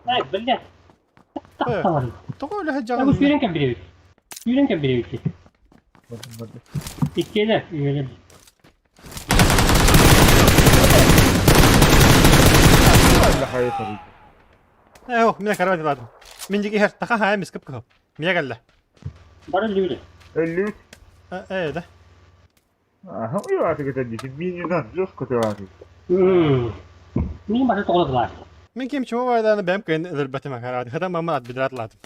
Ай, бля. Э. Тахталар. Тоҕо үлэһит Бу дьаҕан. сүүрэн кэлбирэбит. Сүүрэн кэлбирэбит. Иккиэлэр, үөлэр. Э, ох, мин карават ладым. Мин диги хер таха хаа мискеп кыһыл. Мия кэллэ. Бары лүүрэ. Өллүүт. Э, да. Аха, уйааты көтөн дии. Мининан жестко тывааты. Мин басы тоҕолотулар. Мин ким чума байданы бэм кыйын өлөрбөтүм карават. Хата мама ат бидрат ладым.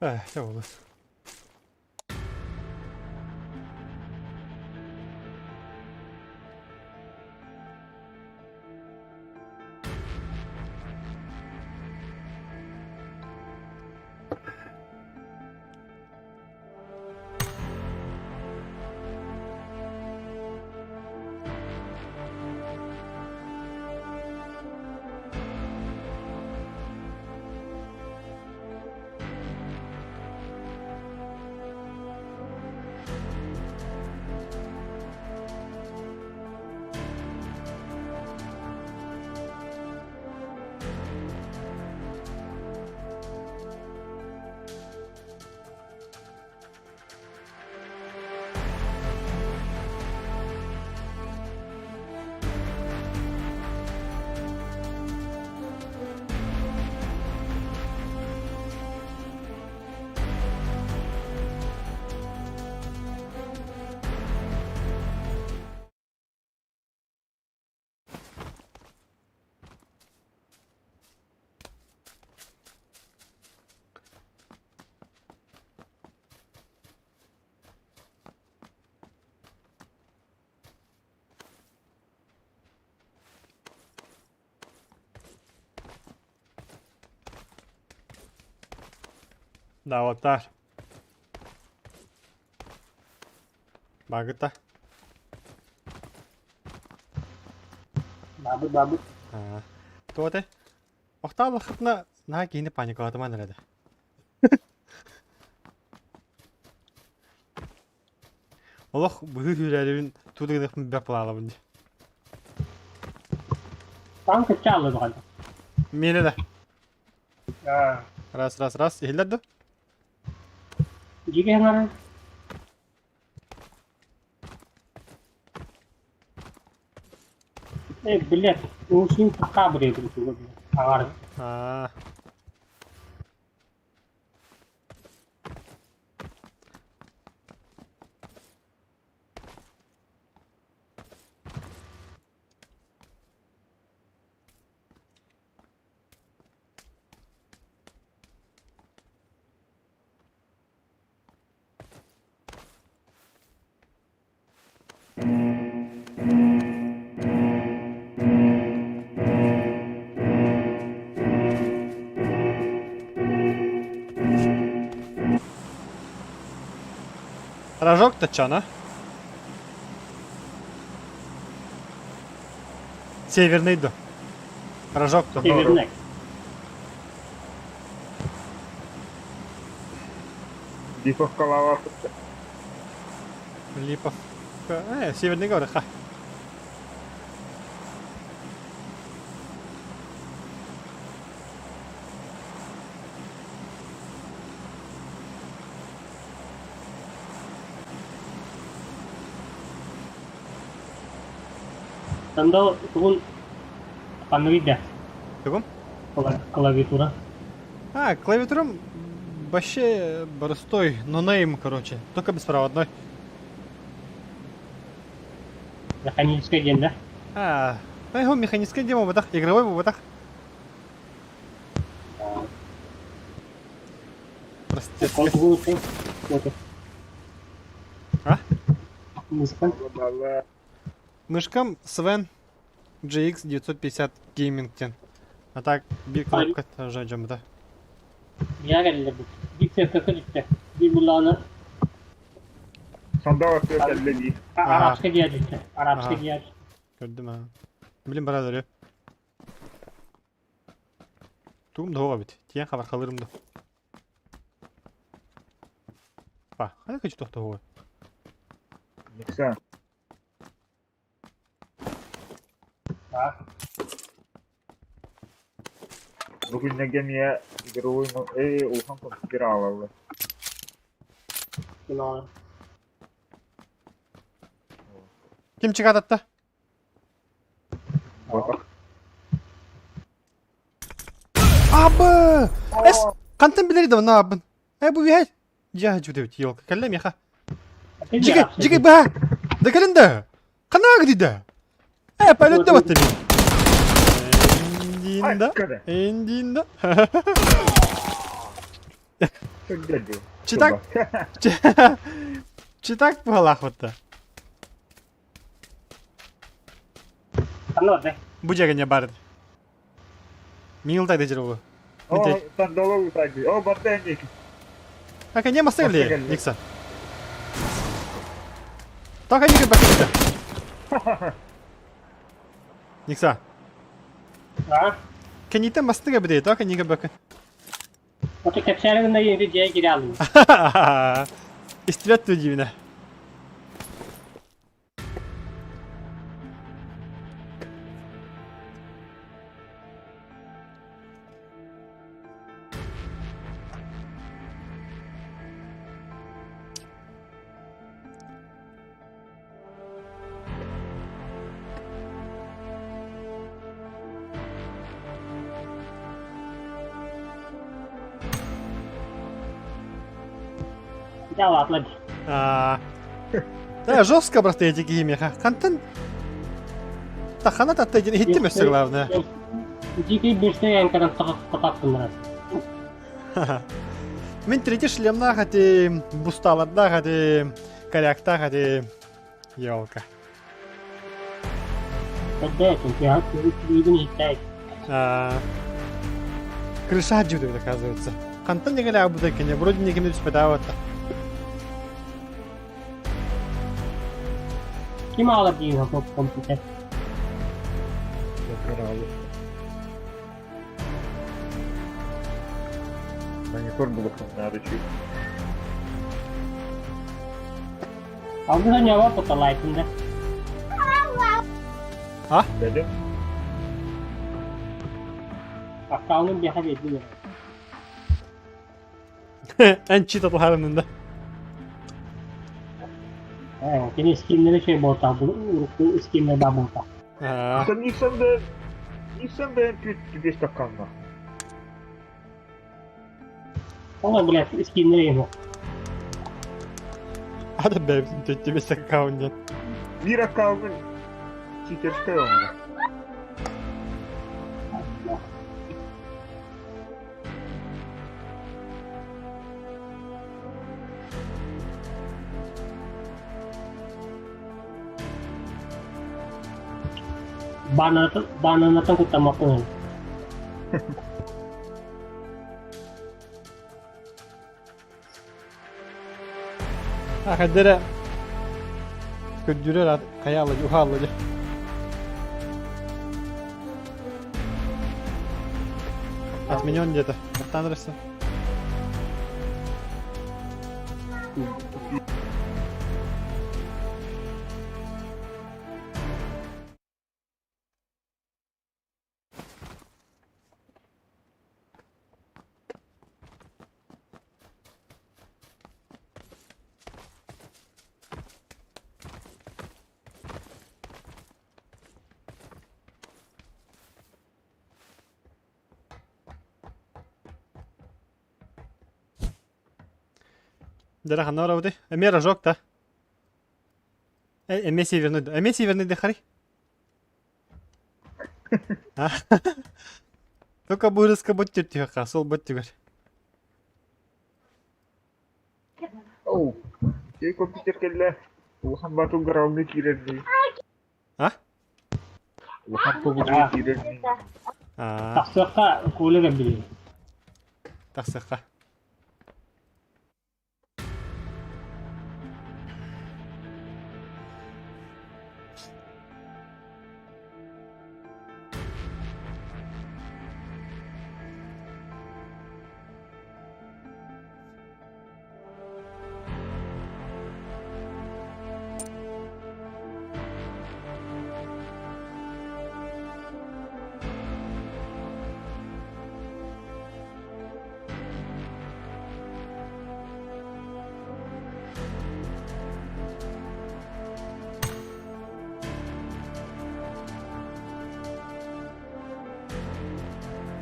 Э, все болду. Да, вот так. Багыта. Бабыт бабыт. Туоте. Охтааллаххытына наһаа киһини паникалатыман эрэ да. Олох быһыы сүүрээрибин туу да гыныахпын бэрт былаалабын дии. Таҥ кычча алла баҕайы. Миэнэ да. Раз, раз, раз. Иһиллэр да? Дьигэ аҥарын. Э, блядь, уусун такаабыр эбит аҥарын. Аа. Рожок тачана. Северный до. Рожок то. Северный. Липовкалаабаппыт Липов. Северный город, ха. Сандал тугун ханныгый да? Тугум? Клавиатура. А, клавиатурам вообще простой, no name, короче, только беспроводной. Механическая диэн да? А, ну механическая диэн буолбатах, игровой буолбатах. Простецкая. А? Мышка. Мышкам Sven GX 950 Gaming диэн. А так биир кнопка тоже дьоммута. Миэхэ кэллэ бу. Биир церковка түстэ. Биир буллаҕына Сандал аттыгар кэллэ дии. Арабскай диэн түстэ. Арабскай диэн. Көрдүм аа. Билим бара дөрү. Тугум да эбит. Тиэн хабархалырым да. Па, хайа кычы тохтоһуга. Никсан. Бу күннэргэ эмиэ игровой ээ улахан компьютер аҕалаллар. Ким чыгаататта? Ботах. Абы! Эс, хантан билэр да онно абын. Э, бу биһэй. Дьэ, дьүдэбит, елка. Кэллэ миэхэ. Дьигэ, дьигэ баа! Да кэлин да! Ханаа гидида? Э, полетте батта мин. Индинда. Индинда. Читак. Читак буолаах батта. Бу дьэгэне барды. Мил тайды жир О, сандаловый тайды. О, батта эндеки. Ака не масты Никса. Так они бакыта. Никса. А? Кенитен мастыга бide, так они бакы. Ото кэпсээри гына ийэти дьиэ киирэ алын. Истибэт дьиибинэ. Дьэ улаатла дии. Да, жестко просто эти киһимиэхэ. Хантан тахана татта диэн иһиттим өссө главное. Дикий бюстный эҥкэрэн хотаттыннарар. Мин третий шлемнаах этим, бусталардаах этим, коряктаах этим. Елка. Крыша отжидывает, оказывается. Хантан дьэгэлээбытай кини, вроде никими түспэтээбэт. Ким аҕалар диин компьютер? Монитор булуохпун наада үчүгэй. Алгыһа ньаба поталайтын да. А? Бэлэм. Аккаунун биэхэ биэрдилэр. Эн чит атылһарынында. Э, кини скиннери şey буолтах, урукку скиннер баа буолтах. Nissan да Nissan да MP5 такканна. Ол, блядь, скиннери ему. Ада бэйбин төттүбэс аккаунт диэн. Биир аккаунтун читерскай оҥоро. Бананатын, бананатын куттаммаппын. Ахадера көрдүрэр хайа алла уха алла Отменен где-то. Оттан Дара ханна барабыты? Эмиэ рожок да? Эмиэ северный, эмиэ северный дыхари. Только бырыска бут түһүөххэ, сол бут түгэр. Оу, кей компьютер кэллэ. Улахан батыл граундны киирэрдии. А? Улахан побутуга киирэрдии. Аа, Тахсыахха Коля кэлбит. тахсыахха.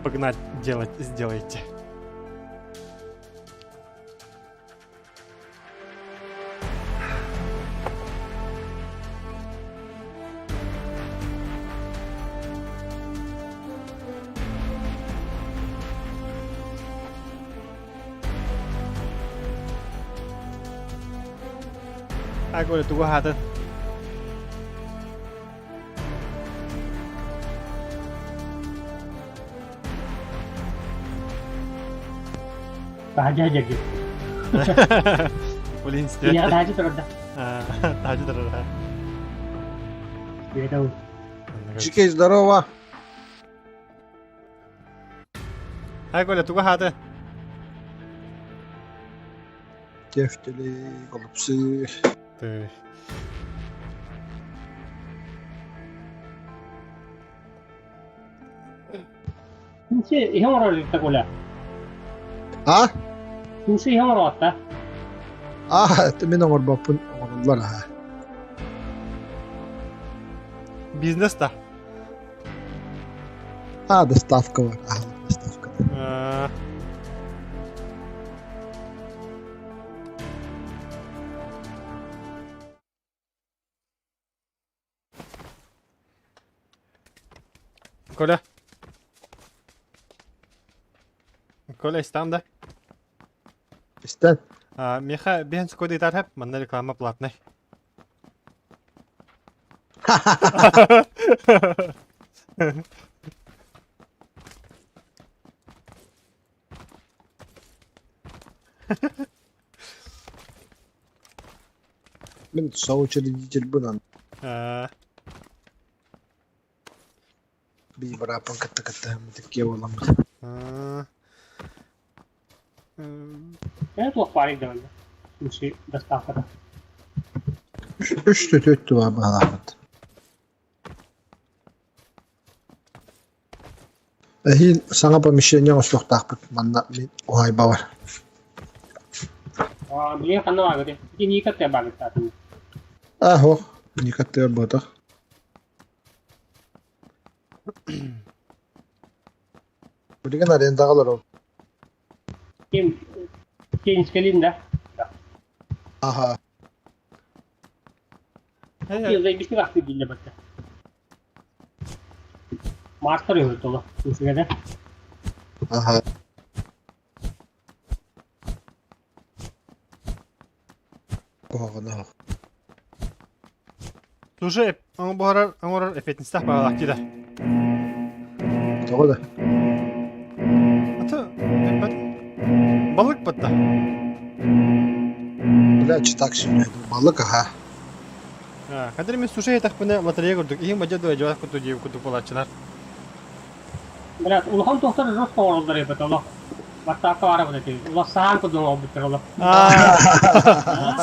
Погнать делать сделайте. А говорю, тугу аһаатын? Таһдьа дьэрги. Блин, Киниэхэ таһдьа турар да. Таһдьа турар. Бэйэтэ Чикей, здорово! А Коля, тугу аһаатын? Тефтели, голубцы. Ты. Кинси иһэ оҥорор иликтэ Коля. А? Кинси иһэ оҥороотта. А, это мин оҥорбоппун оҥороллор аха. Бизнес да. А, доставка бар. А, доставка. А, Коля. Коля, истан да? Истэн. А, миэхэ биһэн скойда итар манна реклама платный. Мин соучредительбын Аа. Бии бырааппын кытта кыттыһаммыт иккиэ буоламмыт. Аа. Это туох баарый да манна? Суши доставката. Үс түтүт туа баалаабыт. Эһиил саҥа помещение оҥостуохтаахпыт манна мин уһаайбабар. Аа, билигин ханна бааргыт? Ити Ника бааргыттаатын. Аа, һуох, Ника тыар буотах. Билигин арендаҕа олоробут. Ким Теннискэлин да? Аха. Заебись ахты биллэ батта. Мастер үһү Үсүгэдэ. Аха. Куһаҕана. Слушай, оҥорор оҥорор эппиэтинэстээх баҕалаах дии да. Тоҕо да? Аты эппэт. Балык батта. Бля, читак сүнньү. Балык аха. Хадыр мен суши этахпына лотерея курдук иһин бадьа дуо дьоох курдук диэбит курдук буолааччылар. Блядь, улахан туохтар жестко оҥороллор эбит олох. Баттаакка баара бу этэ. Улах саһаан курдук оҥорбуттар олох.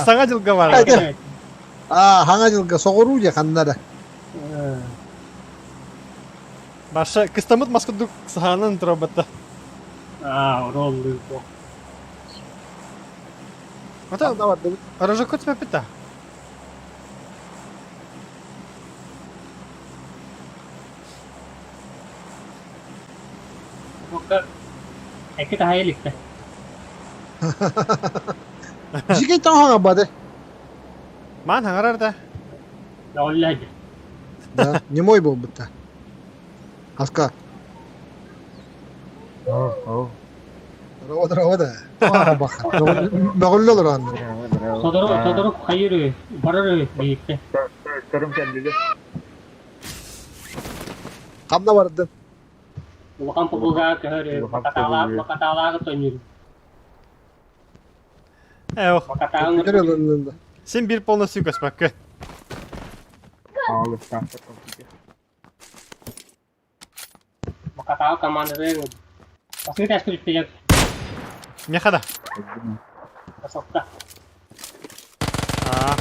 Саҥа дьылга баар. Аа, хаҥа дьылга соҕуруу дьэ ханна эрэ. Баша кыстаммыт мас курдук саһаанан турар Аа, ороллуу. Ата Рожокко түспэппит да? Эки таһайа иликтэ. Дьикэй таҥаһаҥа бады. Маан хаҥарар да? Оллэ Да, немой буолбут да. Аска. Оо, Здорово, здорово да. Мөҕүллэ олорон. Сотору, сотору хайыр үһү, барар үһү биһикте. Көрүм кэллилэр. Ханна бардын? Улахан побуга көһөр үһү, макатаалааҕы тонньур. Эх, Макатааҕын Компьютер син биир полностью көспөккө. Аалыктаахтар компьютер. Макатааҕы командатын Басыгы тэскэ түспэйэр. Меха да. Басокта. Аа.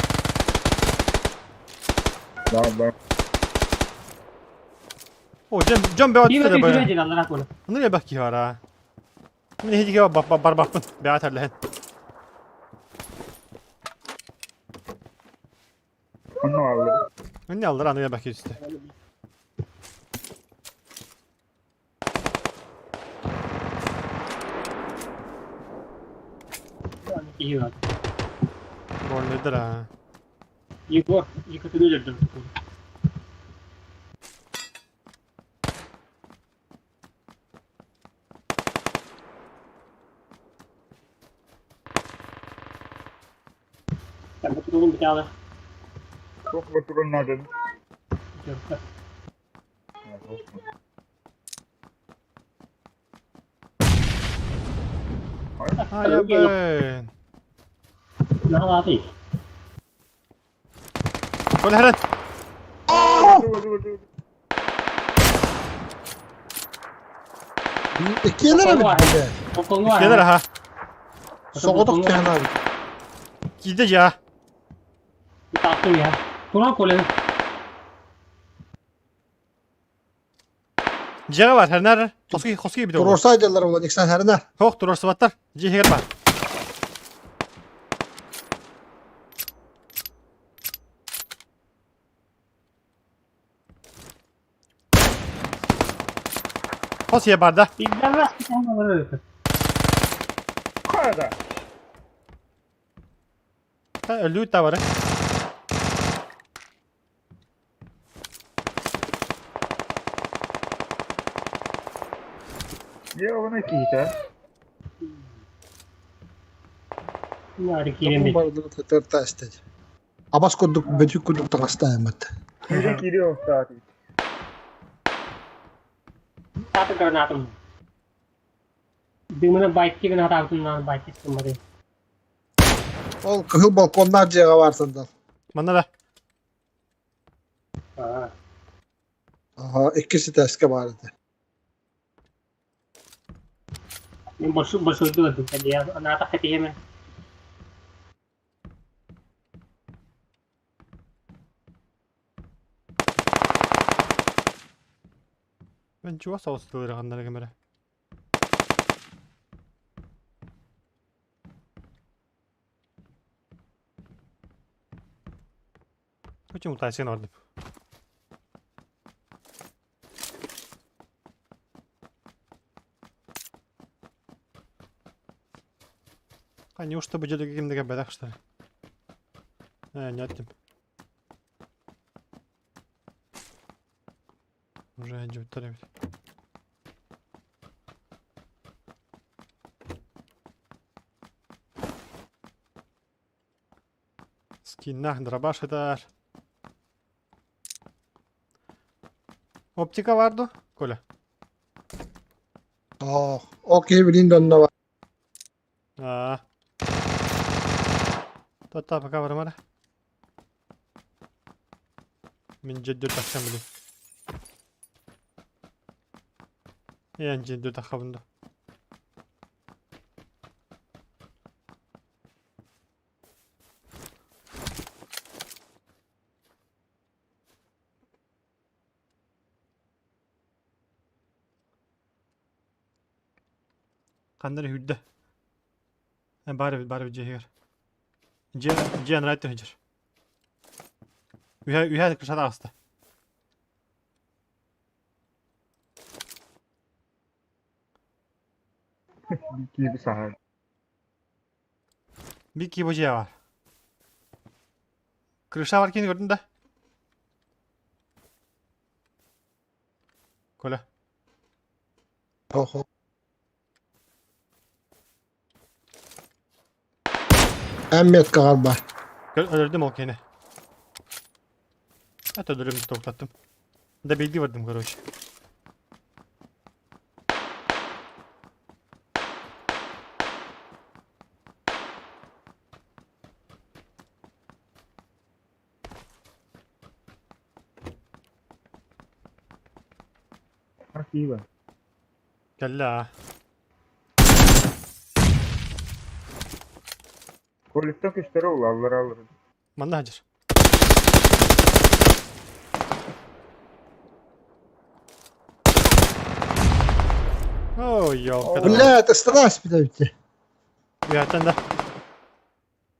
Да, да. О, дьон дьон бөҕө Ким түстэ өтө бары. үчүгэй аллара буола. Ону элбэх киһи бар аа. Мин иһитигэ барбаппын. Бэҕэ тэллэһин. Онно аллар. Өнне аллар аны элбэх киһи түстэ. Киһи бар. Больныйдар аа. Егор, Екатерина өлөрдүм. Так, батурун биталы. Туох батурун наадын. Айабын. Наһалаатый. Коля хэрэн. Иккиэлэр эбит бile. Иккиэлэр аха. Соҕотох түһэн аабыт. Киирдэ дьаа. Таахтым я. Туран Коля. Дьиэҕэ бар, хэрнээр. Хоски хоски бит. Туруорса дьаллар буолан иксэн хэрнэ. Хох туруорсубаттар. Дьиэ иһигэр бар. Хос ийэ бар да. Хада. Өлүү та бары. Дьэ, оны киһитэ. Барыларын истэт. Абас курдук бөтүк курдук таҥастааммыт. Киирэ киирэ охтаат. Таты гранатым. Дымына байтти гына хатаабытынан байтти сыммады. Ол кыһыл балконнаах дьиэҕэ баар сандал. Манна да. Аа. Аха, иккис этээскэ баар этэ. Мин большой дуу анаатах кэтиһэмэ. Мен чугас соҕус тылыраханнара кэмэрэ. Почему тайсен ордым? А неужто бы дядя каким-то бедах, что ли? Нет, тип. Уже идет. Скиннах дробаш этэр. Оптика бар дуо, Коля? Оо, ол киһи билин да онно баар. Аа. Тотта пока барымара. Мин дьэддүр тахсан билим. Эн дьэддүр таххабын да. Ханна эрэ сүүрдэ. Баар эбит, баар эбит дьиэ иһигэр. Дьиэ, дьиэ анараа өттө сылдьар. Үһэ, үһэ крыша таҕыста. Киһи саһар. Бик киһи бу дьиэ баар. Крыша бар киһини көрдүн да? Коля. Оһо. Эн меткаҕар бар. Өлөрдүм ол киһини. Это өлөрүм токтаттым. Да бейди бардым, короче. Спасибо. Кэллэ аа. Коллектор көстөрө улаллар алыр. Манна сылдьар. Ой, ёлка. Блядь, ыстараас бүтэ Үһэттэн да.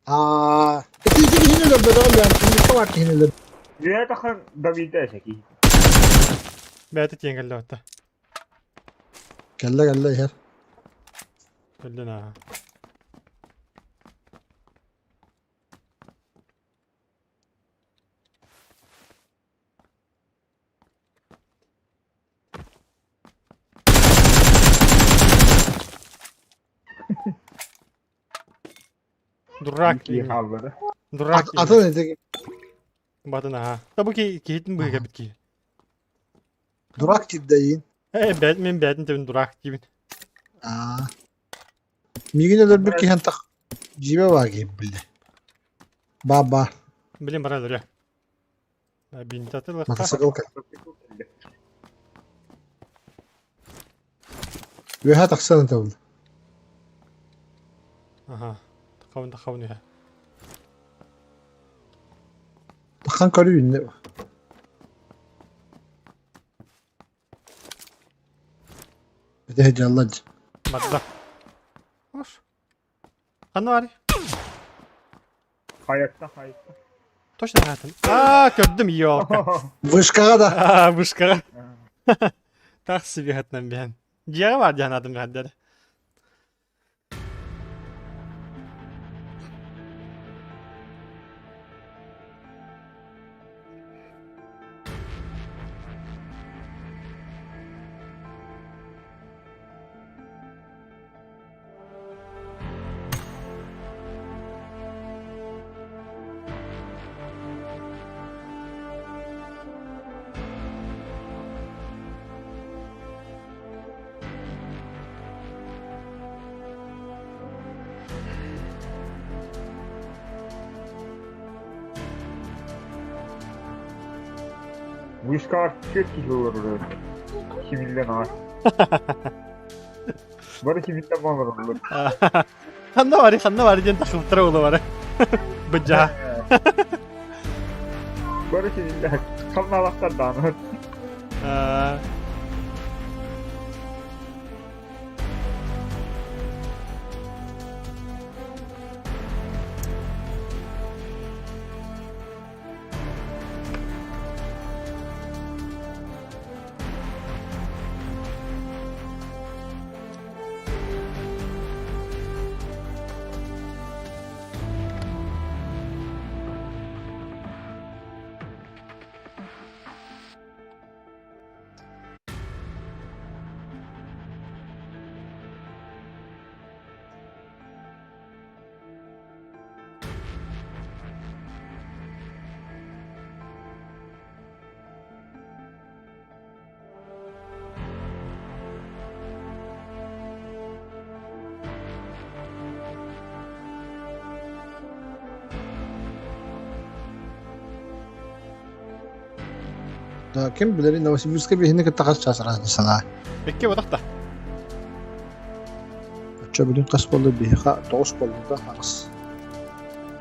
Аа, ити ити киһини өлөрбөтөҕүм бэйэм, түннүккэ баар киһини өлөрбүтүм. Үөһэ тахсан добита эсэки. Бэйэтэ тиийэн кэллэ батта. Кэллэ кэллэ иһэр. Кэллин аа. Дурак Киһи хааллара. Дурак Атын ити Батын аха. Та бу киһитин быыга бит киһи. дурак тирдэйин. Э, бэт мин бээтин тэбин дурак диибин. Аа. Миигин өлөрбүт киһи антах дьиибэ баар киһи биллэ. Ба-ба. Билин баран өлөрүө. Бинтатылыхха. Мотоцикл Үөһэ тахсан ытабын. Аха. Тахабын тахабын үһэ. Таххан көрүү инне. Бите дьалла. Барда. Ош. Ханна барый? Хайатта хайатта. Точно хаатын. Аа, көрдүм, ёлка. Вышкаҕа да. Аа, вышкаҕа. Тах себе хатынан биһэн. Дьиэҕэ баар диэн аатым биһэрдэр. Вышкаҕар түөрт киһи олорор Симиллэн аҕай. Бары симиллэн олороллор. Ханна бары, ханна бары диэн тахсыбыттара буола бары. Быдьаһа. Бары симиллэн. Хамнаалахтар даҕаны. Да, ким билэрий Новосибирскай биһини кытта хас чаас разницалаа? Икки батахта. Оччо билин хас буолла биһиэхэ тоҕус буолла да аҕыс.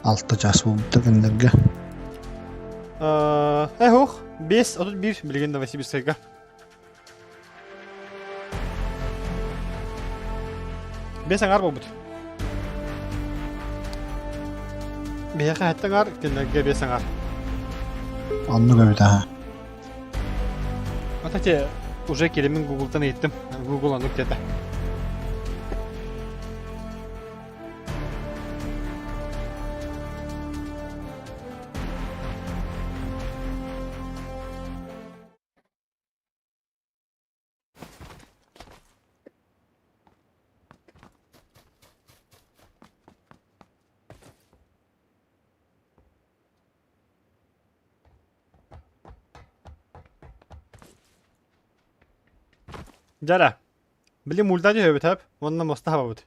Алта чаас буолбута кинилэргэ. Эһуох, 5.31 билигин Новосибирскайга. Бес аҥаар буолбут. Биһиэхэ сэттэ аҥаар, кинилэргэ биэс аҥаар. Оннук эбит аһа. Вот эти уже киримин Гуглтан ыйыттым. Google оннук диэтэ. Дьара, били мульта түһэбит ап, уонна муоста хабабыт.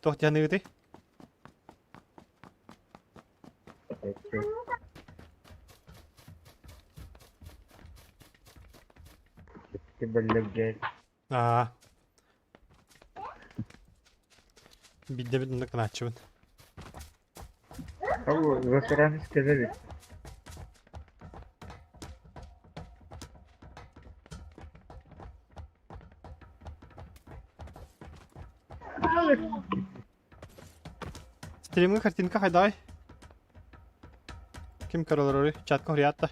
Туох диэныгытый? Аа. Биирдэ бит оннук гынааччыбын. Ол засранец кэлэр Стримҥа картинка хайдаҕай? Ким көрө олороруй? Чатка хоруйаатта.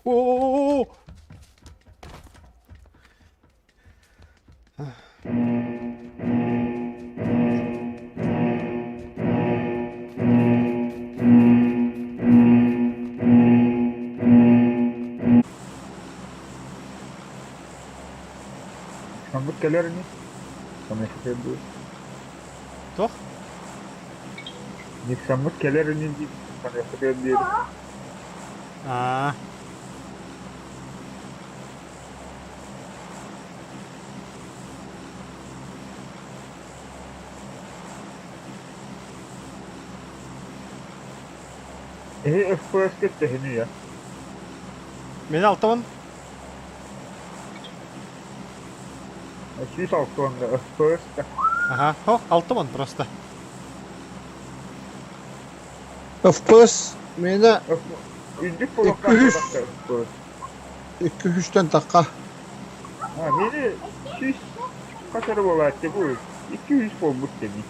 О-о-о-о! Хаммыт кэлэр ини. Хамыахха дуу. Туох? Никсаммыт кэлэр ини дии хамыахха диэри. Аа. Эһи FPS-ка төһөнүй а? Мин алтабын. 160 FPS-ка. Аха, хо, алтабын просто. FPS миэнэ Үрдүк Икки үс. FPS. икки үстэн тахха. А, мени сүүс хас эрэ буолааччы бу 200 буолбут дemi.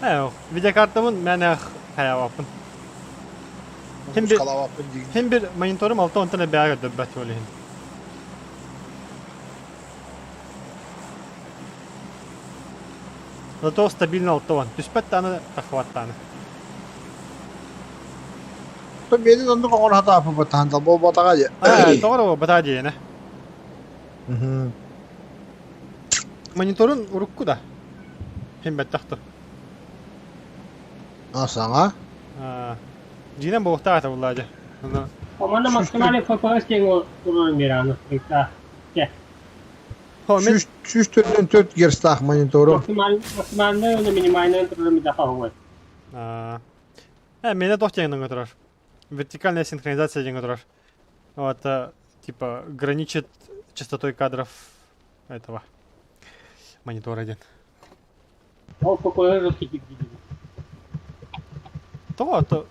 Ээ, видеокартабын мээнэ хайаабаппын. Хим bir, Халаабаппын диигин. хим bir мониторум алта онтон эбэҕэ көрдөрбөт ол иһин. Зато стабильно 60. Түспэт даҕаны, таххыбат даҕаны. То биэнин оннук оҥоро сатаабыппыт таһан буолбатаҕа дии. Аа, тоҕо эрэ буолбатаҕа диэни. Мониторун урукку да. Хим бэттэх да. А саҥа? Аа, дьиинэн буолуохтаах этэ буллаа дьэ. Ону Команда максимальный FPS диэн турарын биэрэҕин устуруктаах. Хо, мен 144 герцтаах монитору. Максимальный уонна минимальный турарын бидэхэ оһуой. Мене туох диэн турар. Вертикальная синхронизация диэн турар. Вот, типа, граничит частотой кадров этого монитора диэн. Ол FPS жесткий диир. Тоҕо то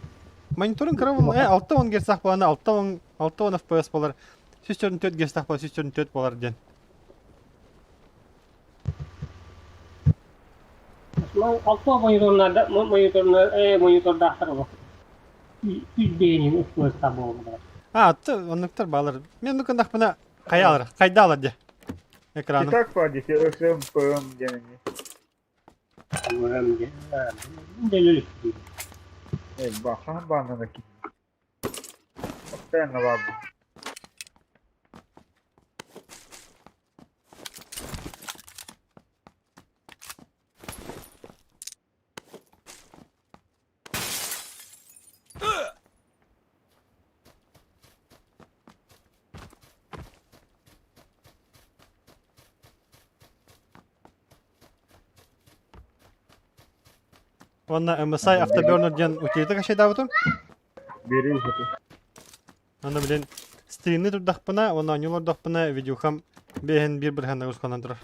мониторинг кыра 60 герцах буолана 60 60 FPS буолар 144 герцах буолар 144 буолар диэн. Алта мониторнарда мониторна монитордаахтар олох. Үс бэйэнин FPS буолбута. А, оннуктар баалар. Мен нукандахпына хайа алар, хайда алар де. Экраным. Так па десе ÖSM ПМ диэн Бахан баанана ки. Постоянно баар. Уонна MSI Afterburner диэн утилита качайдаабытым. Бири уһаты. Аны билин стримни турдахпына уонна оонньуу олордохпуна видюхам биэһин биир бырыһыаннар усканан турар.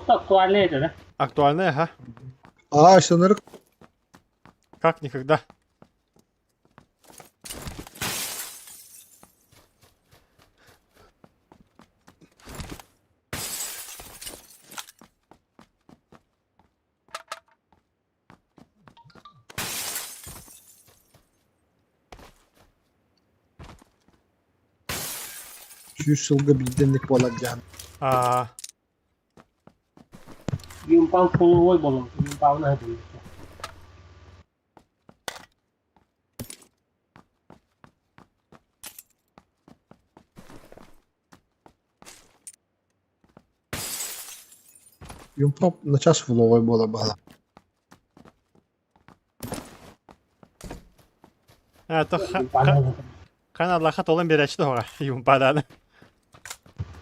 Моста актуальный это, да? Актуальная, ага. А, сынырык. Как никогда. Сүүс сылга биирдэнник буолар дьаһан. А, Юмпан полувой болон, юмпауна хадын. Юмпа начаас фуловой буола баала. а то Канадлаха толон беречти хоға юмпадан.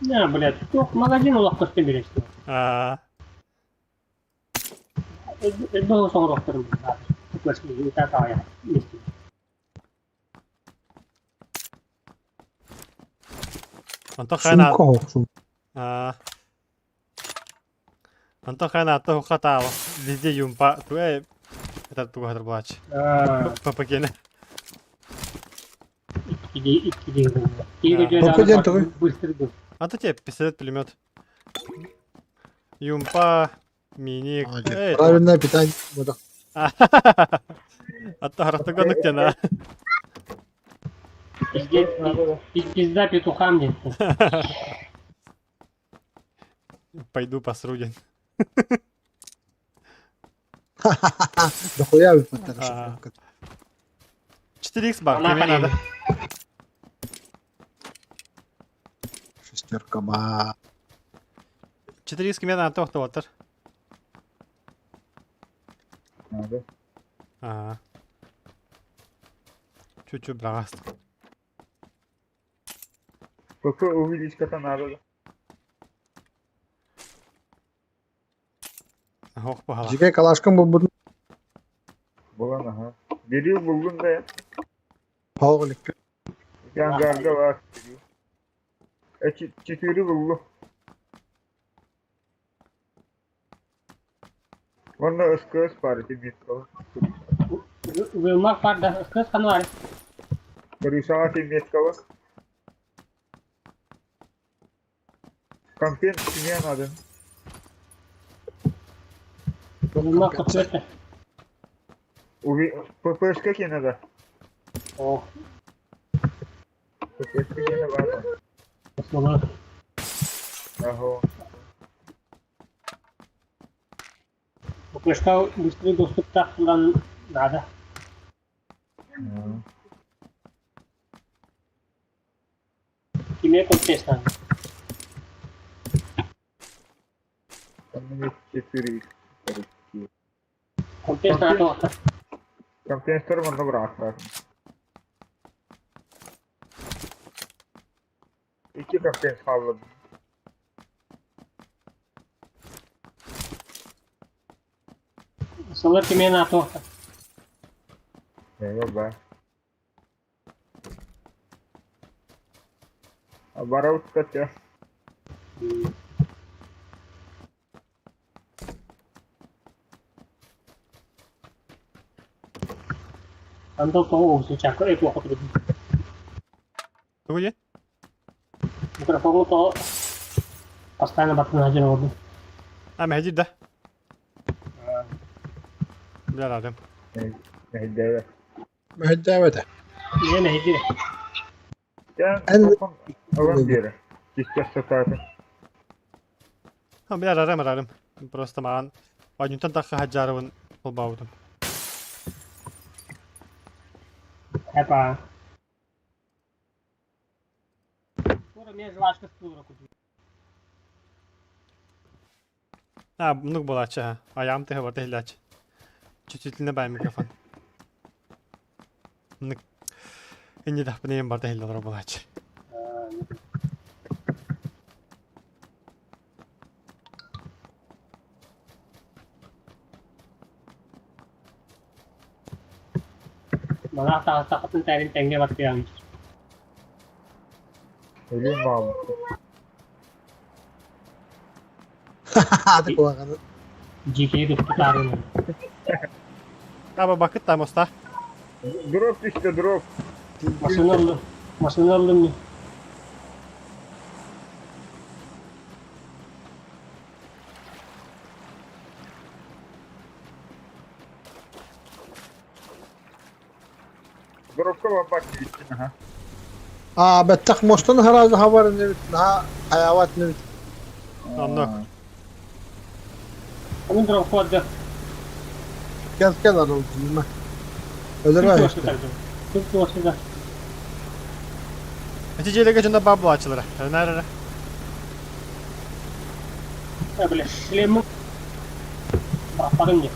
Не, блядь, туох магазин олох көстөн беречти. А, Элбэх соҥорохторум баар. Онто хайна Сумка хоқсун. А. Онто хайна атта хатаала. Везде юмпа. Туэ это тугатыр булач. Папакене. Папа тугуй? А то тебе пистолет пулемет. Юмпа, миник. Эй, Правильное питание. Буду. Атта харахтагонук тена. Пизда петухам нет. Пойду посру день. Дохуя выпадает. А. 4х бар, тебе надо. Шестерка ба. 4х кime надо тохтоваттар. Надо. Ага. Чуть-чуть брагаст. ПП увеличка-то надо. Ох, погала. Жиге калашкан бұл бұдын Булан ага. Бери булгун да. пауғылық. Янгарда бар. Четыре буллу. Онно СКС бар ити меткалы. Вилмак бар да, СКС ханвар. Крышаға ти меткалы. Компен кime надо? Вилмак көпөтө. Уви ППшка ки надо? О, ППшка ки надо. основа. Ага. Почта быстрый доступтаах булан наада. Кимиэ компенсация? Четыре. Компенсация Компенсатор манна быраахтар. Икки компенс хаалла. Сылар кимиэ наатуохта. Эйэ ба. Барабыт да Андал тоҕо уһусучаакка өй туохха турдун. Тугу диэн? Микрофоҥҥа тоҕо постоянно баттана сылдьар оҕолорбун. А, мэһэйдиир да? Билэр аатым. Мэһэйдээбэт. Мэһэйдээбэтэ. Ийэ мэһэйдиир. Эн ылан биэрэ. Кистэх сатаатын. Билэр арам арарым. Просто маҕан оонньуутан тахха хадьаарыбын холбообутум. Эпа. Скоро мне жвачка стура купи. А, муннук буолааччы ха. Айаҕым тыһа барыта иһиллээччи. Чуть-чуть баай микрофон. Муннук инньэ дахпын ийэм барыта иһиллэ олорор буолааччы. Малаах таҕыстаххытын тэрин тэҥҥэ баттыаҕыҥ. Өлүөн баҕалаах. Аты куһаҕаны. Дьиикэйи туттутаарыҥ. Аба бакыт там оста. Дроп түстэ, дроп. Машина ыллым. Машина ыллым мин. Дропка барбат киһиттин аха. Аа, бэттэх мостан сразу хабар инибит, наһаа хайаабат инибит. Оннук. Onun дропку отдых. Кэл кэл арыл дьима. Өлөрө Тут айыпты. Тут туосуда. Эти дьиэлэргэ дьоннор баар буолааччылара. Эрэнээр эрэ. Бля, шлемы бырахпатым дии.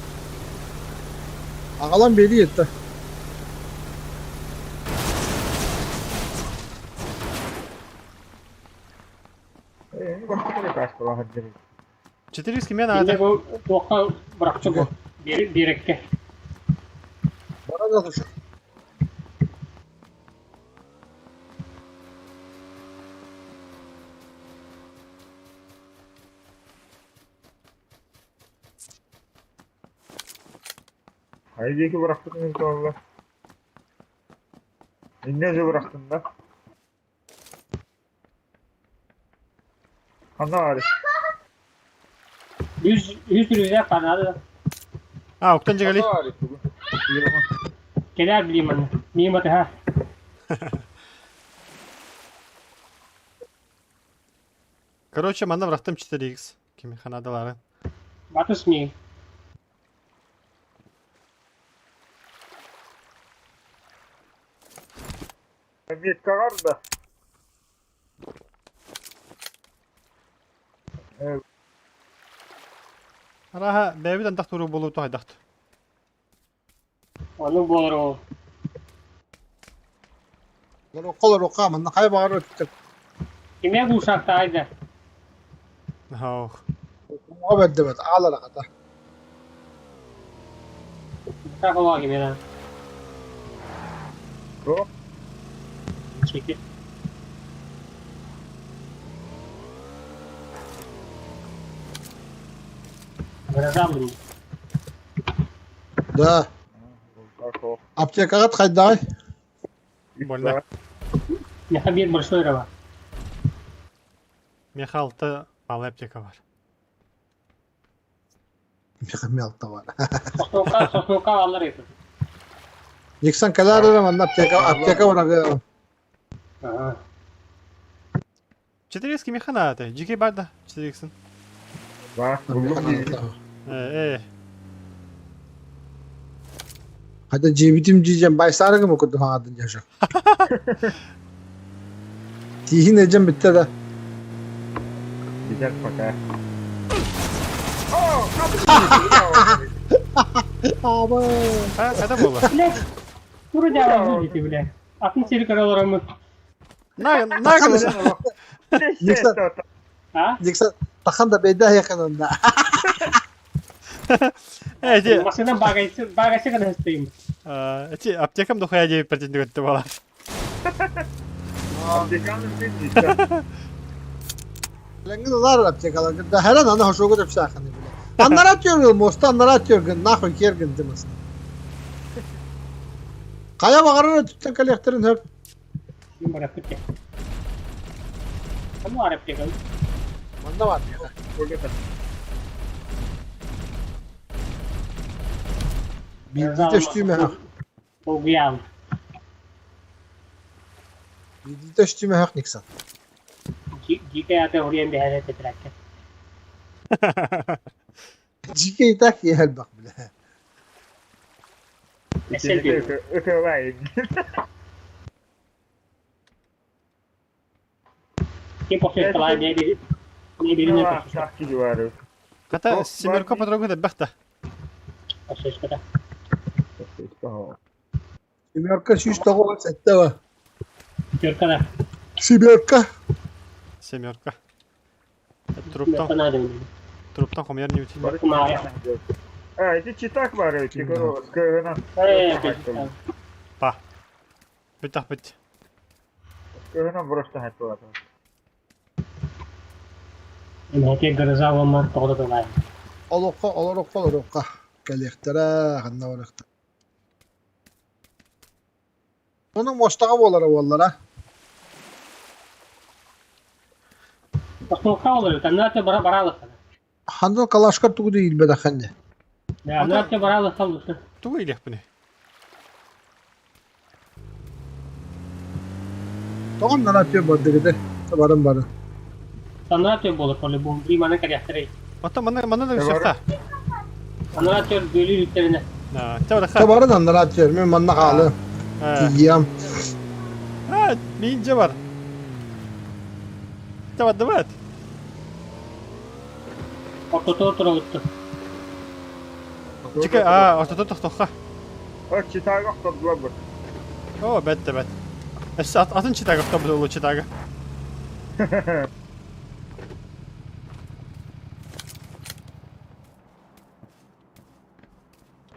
Аҕалан биэрии этэ. Четыре кимиэ наада? Инде бу туохха бырахчы бу? Биэрэккэ. Бара да тушу. Хайа диэки бырахпытын ыыталлар. Инньэ дьэ бырахтын да. Ханна баарый? Үс үс рюкзак канады. А, уктан дьигэли. Ханна баарый тугу? Кэлээр билиим манна. Миим атыһа. Короче, манна бырахтым 4x. Кими ханадалары. Батыс миин. Меткаҕар да. Араха, бэйэбит антах туруу буолуу туһайдахт. Оннук буолар ол. Лорокко лорокко манна хайа баҕар өттө. Кимиэ буушаактаай да. Ох. Оҕо бэрдибэт аалар аҕата. Так олоо кимиэ да. Туох? Чеки. Гроза Да. Аптекаҕыт хайдаҕый? Больно. Миэхэ биир большой эрэ бар. Миэхэ алта малая аптека бар. Миэхэ эмиэ алта бар. Сосновка, сосновка аллар этим. Никсон кэлээр эрэ манна аптека аптека барарга. Ага. 4x кимиэхэ наада? Дьикэй бар да 4x-ын. Баар, буллум дии. Э, э. Хата дьиэбитим дьиэм байсаарыгым курдук хаҥардын дьаша. Тииһин эдьэн бүттэ да. Битэр пока. Аба. Хата буолла. Блядь, тура дьаабы дии бля. Атын сири көрө олороммут. На на Никса, А? Никса, тахан да бэйдэ yakınında. Эти Машина багайсы багайсы гына хыстыйым. эти аптекам дохуя диэбит претендуетты буолар. Лэнгин улар аптекалар. Да her an ana hoşogu da pşaxını bile. Anlar atıyor mosta anlar atıyor нахуй кергин дымасın. Kaya bağırır tütten kollektörün hep. Мин бараппыт дии. Кому аптека? Manda var. Bildi төштүмэ Долгуйаабыт. Билди төштүмэ хак Никсон. Дикая аты уруйан биһэрэ тэтэрээккэ. Дикий так елбак бля. Ким посвящала не не Хата семерка подруга да бахта. Посвящала. Семерка сүүс тоҕус сэттэ Семерка да. Семерка. Семерка. Труптан труптан хомяр не утин. А, эти читак бар эти, Па. Бүтах бүт. Кыһынан просто хаттылар. Эти гроза тоҕо да Олоххо олороххо олороххо кэлиэхтэрэ ханна барыахтара. Ону муостаҕа буолара буоллара. Тохтоохха олору, таннааты бара баралыхтара. Ханна калашкар тугу да иилбэтэххин Да, аннааты баралыхтар. Тугу илиэхпиний? Тоҕом нараатыа бардыгыты баран бары. Санаатыа буолар по-любому, маны кэлиэхтэрэй. Оттон манна манна да үсүөхтэ. Санаатыа бүөлүү үттэринэ. Табарын аннараатыа мен манна хаалы. Тиийиэм. А, миин дьэ бар. Табардыбат. Ортотугар турабыт. Чика, а, ортото тохтохха. О, читага охтордулар бу. О, бэт да бэт. Өссө атын читага охтобут улуу читага.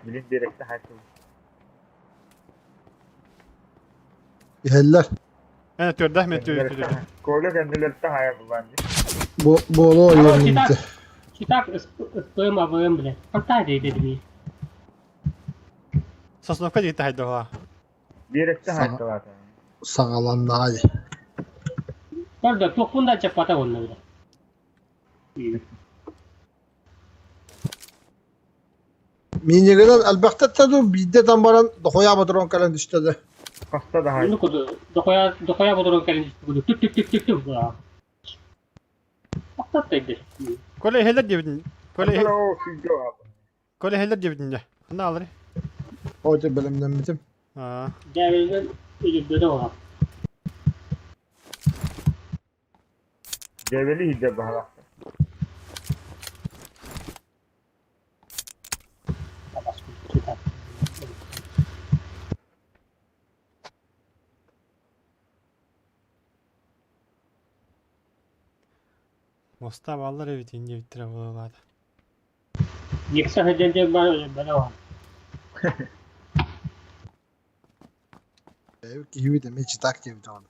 Билин биэрэкте хаттыл. Иһэллэр. Ээ, төрдөх мен төрдөх. Коля кэннилэртэн хайа булан. Буолуо ойуун Читак СПМ АВМ, блядь. Фантазия дедими. Сосновка диэки хайдоҕа. Биэрэкте хайдылаата. Саҕаланнаҕа дии. Көрдө, туохпун да чаппата онно, блядь. Минигинэн элбэхтэ дуу биирдэ там баран дохуйа ботурон кэлэн түстэ да. Хаста да хай. Ну куду, дохуя дохуя бодорон кэлин түстэ түк түк түк түк түк. Тоқтат деді. Коля иһэллэр диэбитин. Коля Коля иһэллэр диэбитин дьэ. Ханна аалары? Оте бэлэмнэммитим. Аа. Дьээбэлинэн үлүрбөтө оҕа. Дьээбэли иһирдэр баһалаахтар. Моста бааллар эбит диэбиттэрэ буолалаата. Екса сылдьан бар үлүрбөтө оҕа. Киһибит эмиэ читак диэбит оҕону.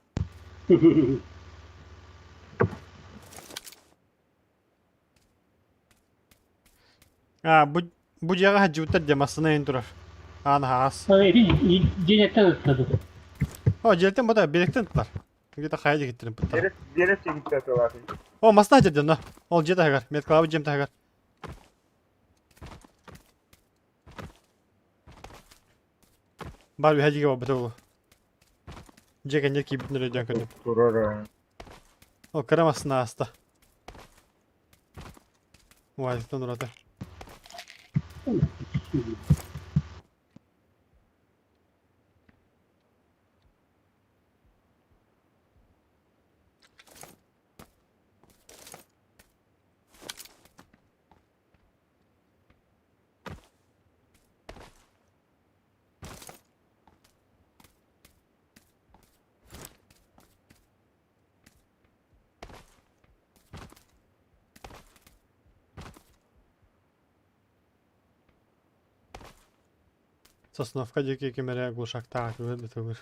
А, бу бу дьиэҕэ сылдьыбыттар дьэ массыына иһин турар. Аан аһаҕас. Ити дьиэттэн ыттады. О, дьиэттэн бата биэрэктэн ыттылар. Где-то хайа диэкиттэрин пыттар. Биэрэк биэрэк диэкиттэн тылааты. О, массыына сылдьар дьонно. Ол дьиэ таһыгар, меткалаабыт дьиэм таһыгар. Бар үһэ дьиэгэ барбыта буолуо. Дьиэ кэннигэр киирбитин өйдөөн көрдүм. Турар. Ол кыра массыына ааста. Уазиктан ураты. Сосновка диэки ким эрэ глушактаах атылыыр да тылыр.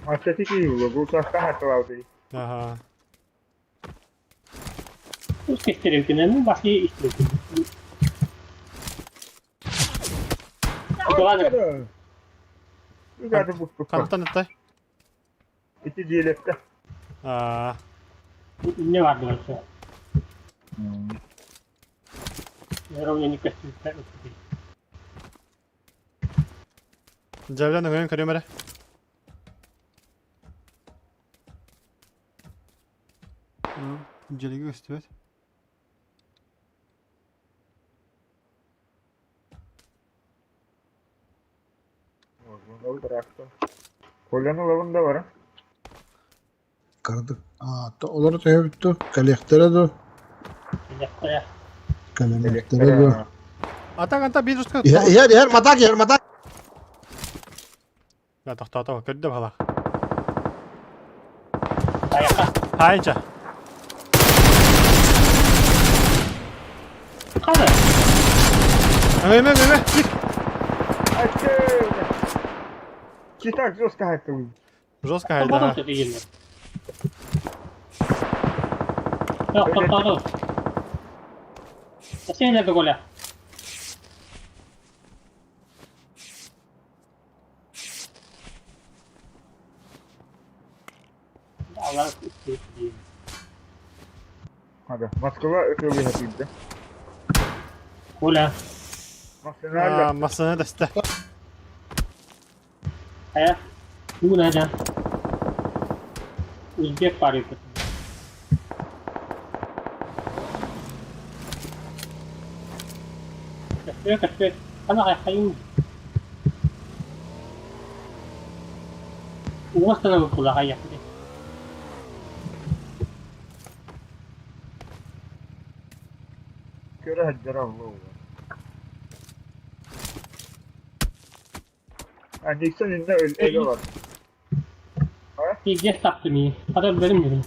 Маччати киһи буолуо, глушактаах атылаабыт. Аха. Үс кэстеревкинэн башни истиревкин. Ладно. Үгәді бұқпық. Хантан ыттай? Ити дьиэлэттэ. Аа. Не бар вообще. Ровно не костюм. Дьэбилэн өҥөйөн көрүөм эрэ. Дьэлиги көстүбэт. Ол быраактан. Коляны ылабын да баран. Кырдык. Олору төһөбүт дуо? Кэлиэхтэрэ дуо? Кэлиэхтэрэ. Кэлэмиэхтэрэ дуо? Атак анта биир устка Иһэр, иһэр, матак, иһэр, матак. Да, тохтоото, көрдө баһалаах. Айака. Хаайынча. Хана. Өҥөймө, өҥөймө, кир. Читак жестко хайттыбын. Жестко хайда. Тоқтоттоду. Сен de Коля. Allah Hadi. Москва өтөбү хатыйда. Коля. Массыналла. Массыына дэстэ. Хайа. Бүгүн айда. Узбек бар эбит. Көстүө көстүө. Хана хайын. Уостана букула хайа. Көрө сылдьара буолуо. А Никсон иннэ өлө бар. Пиздец таптым iyi. Хата benim dedim.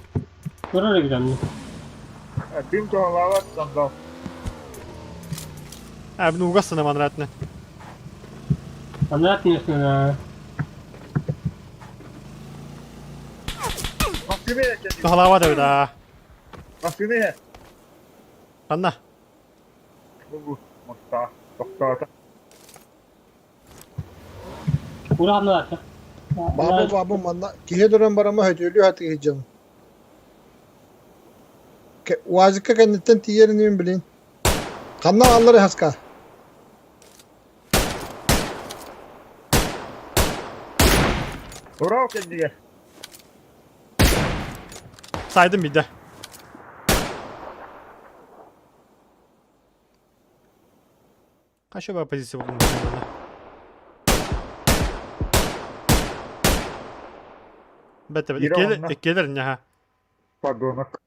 Görür güzel. Дым туһалаабат сандал. А, бин угасына манратны. Манратны Массыына кэлли. Туһалаабат эбит аа. Массыына. Ханна? Бу моста тохтоото. Ураанна. Бабы бабы манна киһи дөрөн барама хөтөлүү хатыгы дьон. Уазикка кэнниттэн тиийэрин билин. Ханна аллары хаска. Урал кэннигэр. Сайдым биирдэ. Қанша позиция болдым манна? Бәтті бәт. Ира онна. Иккелер няха. Подонок.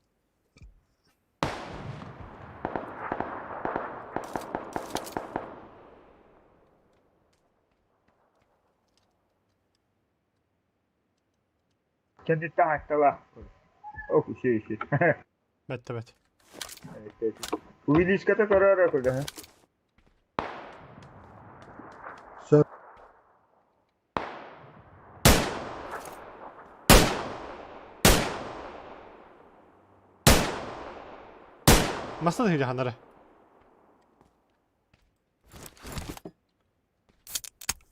Кэнниттэн айттала. Ок, еще, еще. Бәтті бәт. Увеличката көрөр көрдө. Сөп. Маста да ханара.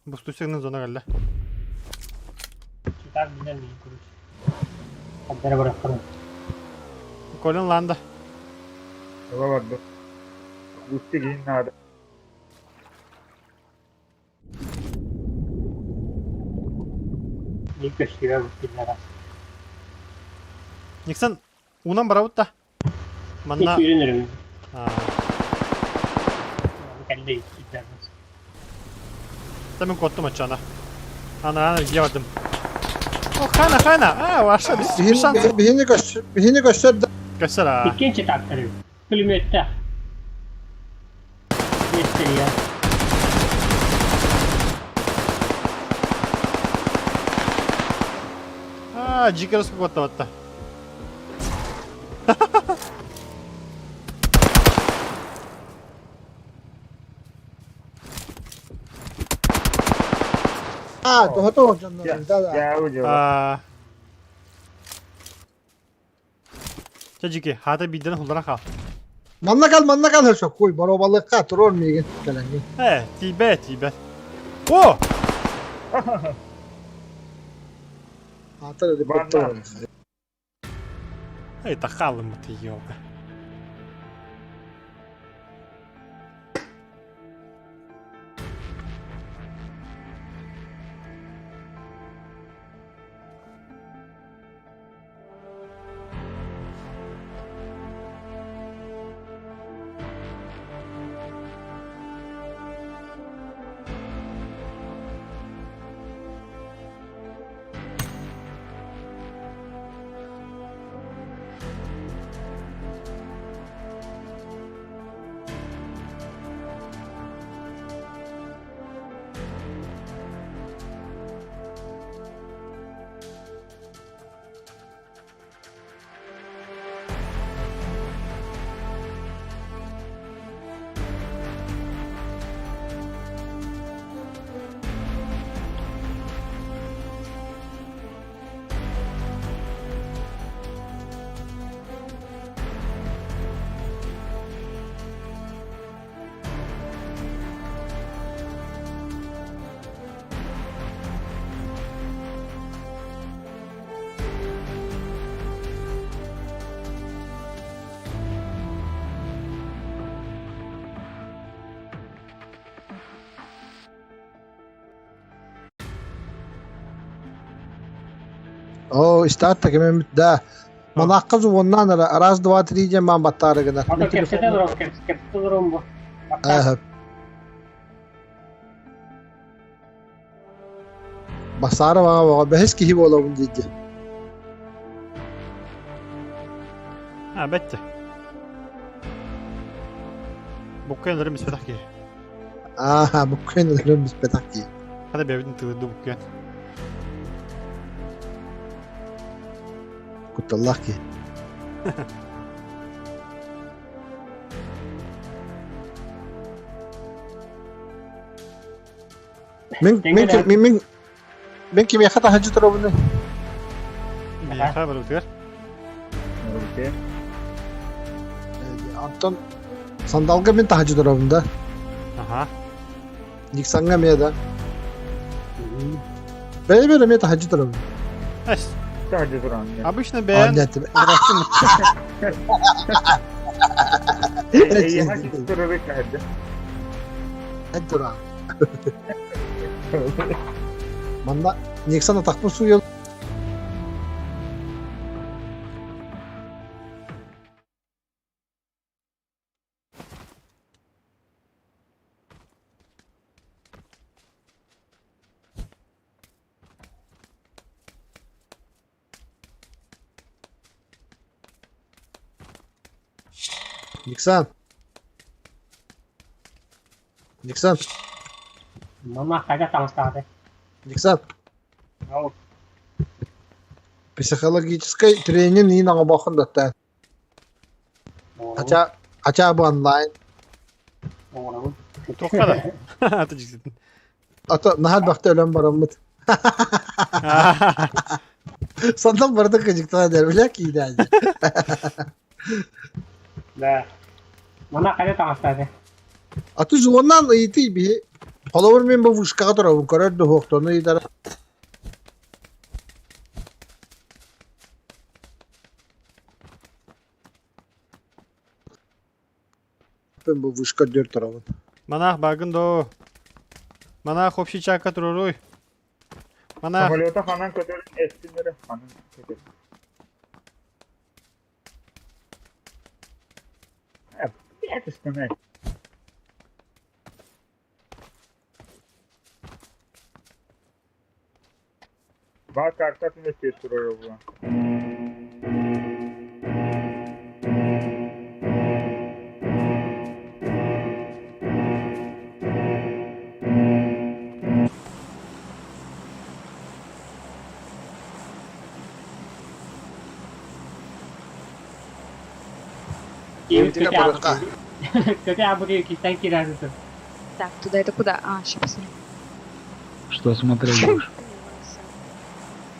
Бустусегнен зона кэллэ. Читар билен мин короче. Хаддара быраххана. Колин ланда. Ола барды. Густи кийин наада. Мин көстүбэ бу Никсон унан барабыт да. Манна Сүүрэн Аа, кэллэ иккидэрбит. Та мен куоттум оччоно. Ана ана дьиэ бардым. О, хана, хана! А, ваша без шанс. Биһини көс биһини көстөр да Көстөр аа. Иккиэн читааттары. Пулеметте. Миэстэриэ. Аа, жикерс куотта батта. А, тоһото дьоннорун, да да. Дьаабы дьола. Аа. Чэ дьики, хаата биирдэн хулларан хаал. Манна кал, манна кал соккуй, боруобалыахха туруор миигин кэлэҥҥин. Ээ, тиийбэт, тиийбэт. О! Аатар Банна. репортер. Эй, тахаалыммыт ёлка. Оо, истаатта кэмэммит да. Манаахха зубоннаан ара, раз, два, три диэн баан баттаары гынар. Ото кэпсэтэ олорон, кэпсэтэ олорон бу. Ааһа. Басаара баҕа баҕа бэһис киһи буолабын диэдди. А, бэтте. Буккуйан өлөрүм испэтэх киһи. Ааха, буккуйан өлөрүм испэтэх киһи. Хата бэйэбитин тылырды буккуйан. Кутталлаах киһи. Мин мин мин мин мин кимиэхэ таһырдьа турабыный? Миэхэ барыбытыгар. Барыбытыгар. Антон сандалга мин таһырдьа турабын да. Аха. Никсаҥҥа эмиэ да. Бэйэбэр эмиэ таһырдьа турабын. Эс. Таһырдьа туран. Обычно бэйэн Эйиэхэ турары таһырдьа. Эн туран. Манна Никсон атахпын сууйан Никсан. Никсан. Мама хайда таҥастаата. Никсан. Ау. Психологическай тренинг иин оҥобоххун даттаан. Хотя, хотя бы онлайн. Оҥоробун. Туохха да? Аты дьикситин. А то наһаа элбэхтэ өлөн бараммыт. Сонтон барыта кыдьыктана дэр, бля киинэ. Да. Мана хайда таҥастаата. А ты зоннан ыйытый биһи. Холобур мин бу вышкаҕа турабын, көрөр да суохтуну ыйытара. Бу вышка дör турабын. Монах багын до. Монах общий чакка туруруй. Монах. Самолета ханан көтөр эстиннere ханан көтөр. Блядь, Баа картатын өттү турар була. Көтө абыты кистен кирәсіз. Так, туда это куда? А, сейчас посмотрю. Что смотреть будешь?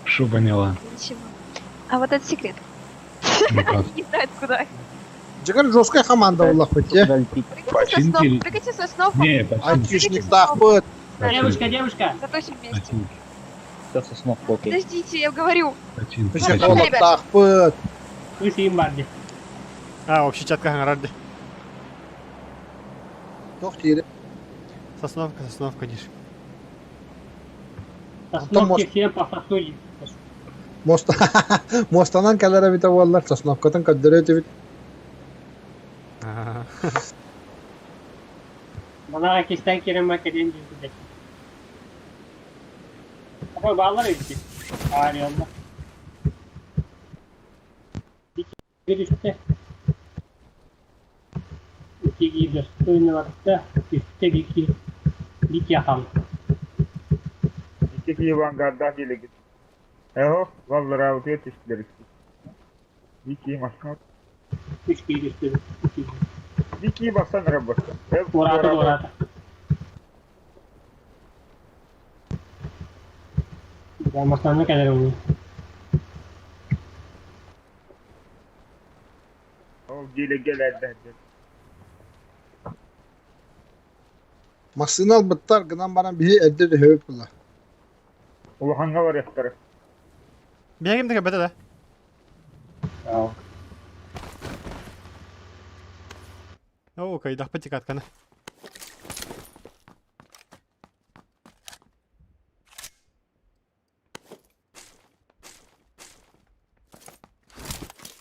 Что поняла? Ничего. А вот это секрет. Ну как? Не знаю куда. Жигар жесткая команда буолла хоть. Прыгайте Починки со или- снов. Прыгайте со снов. Не, починки. Айтишниктаахпыт. Девушка, девушка. Заточим вместе. Починки. Подождите, я говорю. Починки. Психологтаахпыт. Вы с Барди. А, общий чатка хаҥарар дии. Туох диири. Сосновка, сосновка диир. Сосновки всем по сосуде. Моста Мостанан кэлэр эбитэ буоллар, сосновкатын көрдөрүө этибит. Аа. Bana herkesten Kerem Makedon diyor. Ama bağlar öyle. Ağır yolda. Bir üstte. İki giydir. Oyunu var da. Üstte iki. Bir yakalım. Икки киһи авангардаах диэлэгит. Эһо, баллараабытыгар түстүлэр икки. Биир киһи маска, Üç giydir üstte. İki giydir. биир киһи басан эрэ барда. Orada orada. Ben masanın kadar oluyor. Ол диэлэгэ элээрдэ. Массыына ылбыттар гынан баран биһи эрдэ төһөбүт буолла. Улахаҥҥа барыахтара. Биһиги ким да кэлбэтэ да? Оо, кыйдахпыт тикатканы.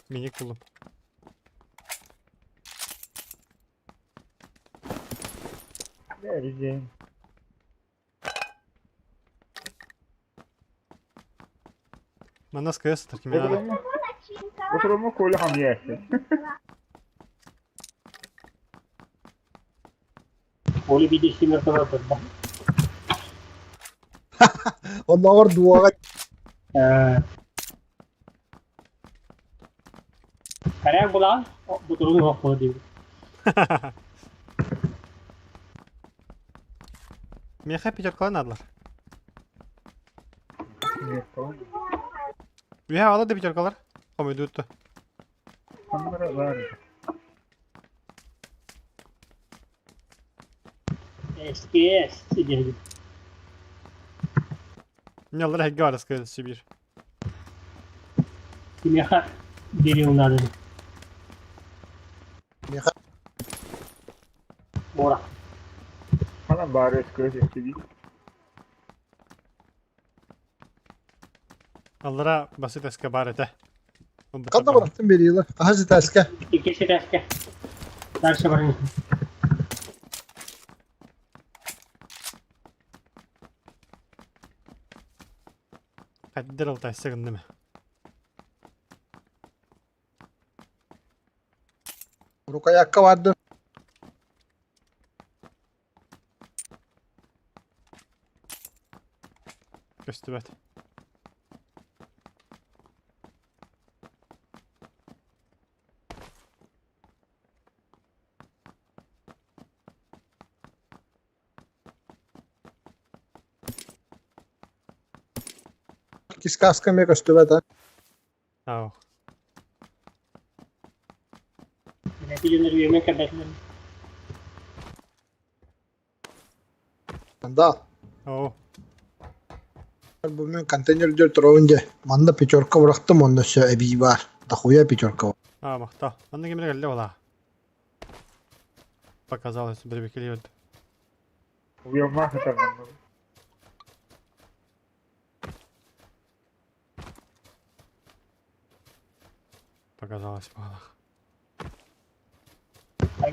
Миник буллум. Бэрдиэн. Манна СКС сытар кимиэхэ наада. Утурума Коля хамыйа Oli bir de şimdi kadar da. Оннооҕор дуоҕа Karen bulan bu durumu yok bu diyor. Миэхэ пятеркалар наадалар. Үһэ аҕала да пятеркалар. Хомуйдуутtu. Ханнара баар. SPS dedi. Няллар эһиги баар СКС сибиир. Kimya geliyor onlardan. Миэхэ Bora. Ханан баар өскөс эстибит. Аллара басыт СК баар этэ. ханна барахтын биэриилэр. Хаһыс этээскэ. İki şey Дальше барın. Хайдер алтайса гынным. Рукоякка барды. Көстүбэт. Кискаска эмиэ көстүбэт аа. Ау. Bir yemek kadar. Да. Оо. Бу мен контейнер дээр туруун дьэ. Манна пятерка бырахтым, онно өссө эбии баар. Дохуя пятерка. Аа, махтал. Манна ким эрэ кэллэ буолаа. Показалось, бирбекелиэбит. Уйалмаах ытарнан. Показалось баҕалаах.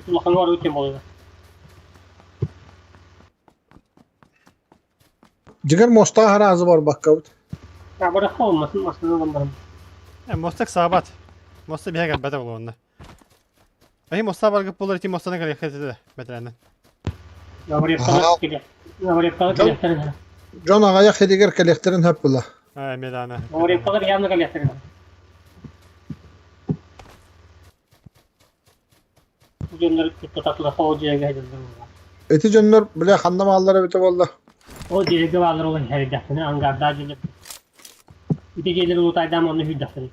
Улахан var ötüm oluyor. Дьиҥэр муостаах араазы барбаккабыт. Ya bırak olmasın aslında adamlarım. Э, мостак саабат. Моста биһиги кэлбэтэ буолуо онно. Эһи моста баргыт буолар ити мостаны кэлиэххэ этэ да, бэтэрээннэн. Ya buraya Aha. kadar gidiyor. Ya buraya kadar Tamam. gidiyor. Дьон аҕыйах сиригэр кэлиэхтэрин сөп буолла. Аа, эмиэ даҕаны. Oraya kadar yanına geliyor. Bu günleri tuttu tatlı hocaya geldi. Ити дьоннор бile ханна бааллара эбитэ буолла. Ол дьиэлэргэ бааллар ол иһэрдэхтэринэ ангардаах дьиэлэр. Ити дьиэлэр улуутайдаам онно сүүрдэхтэрин.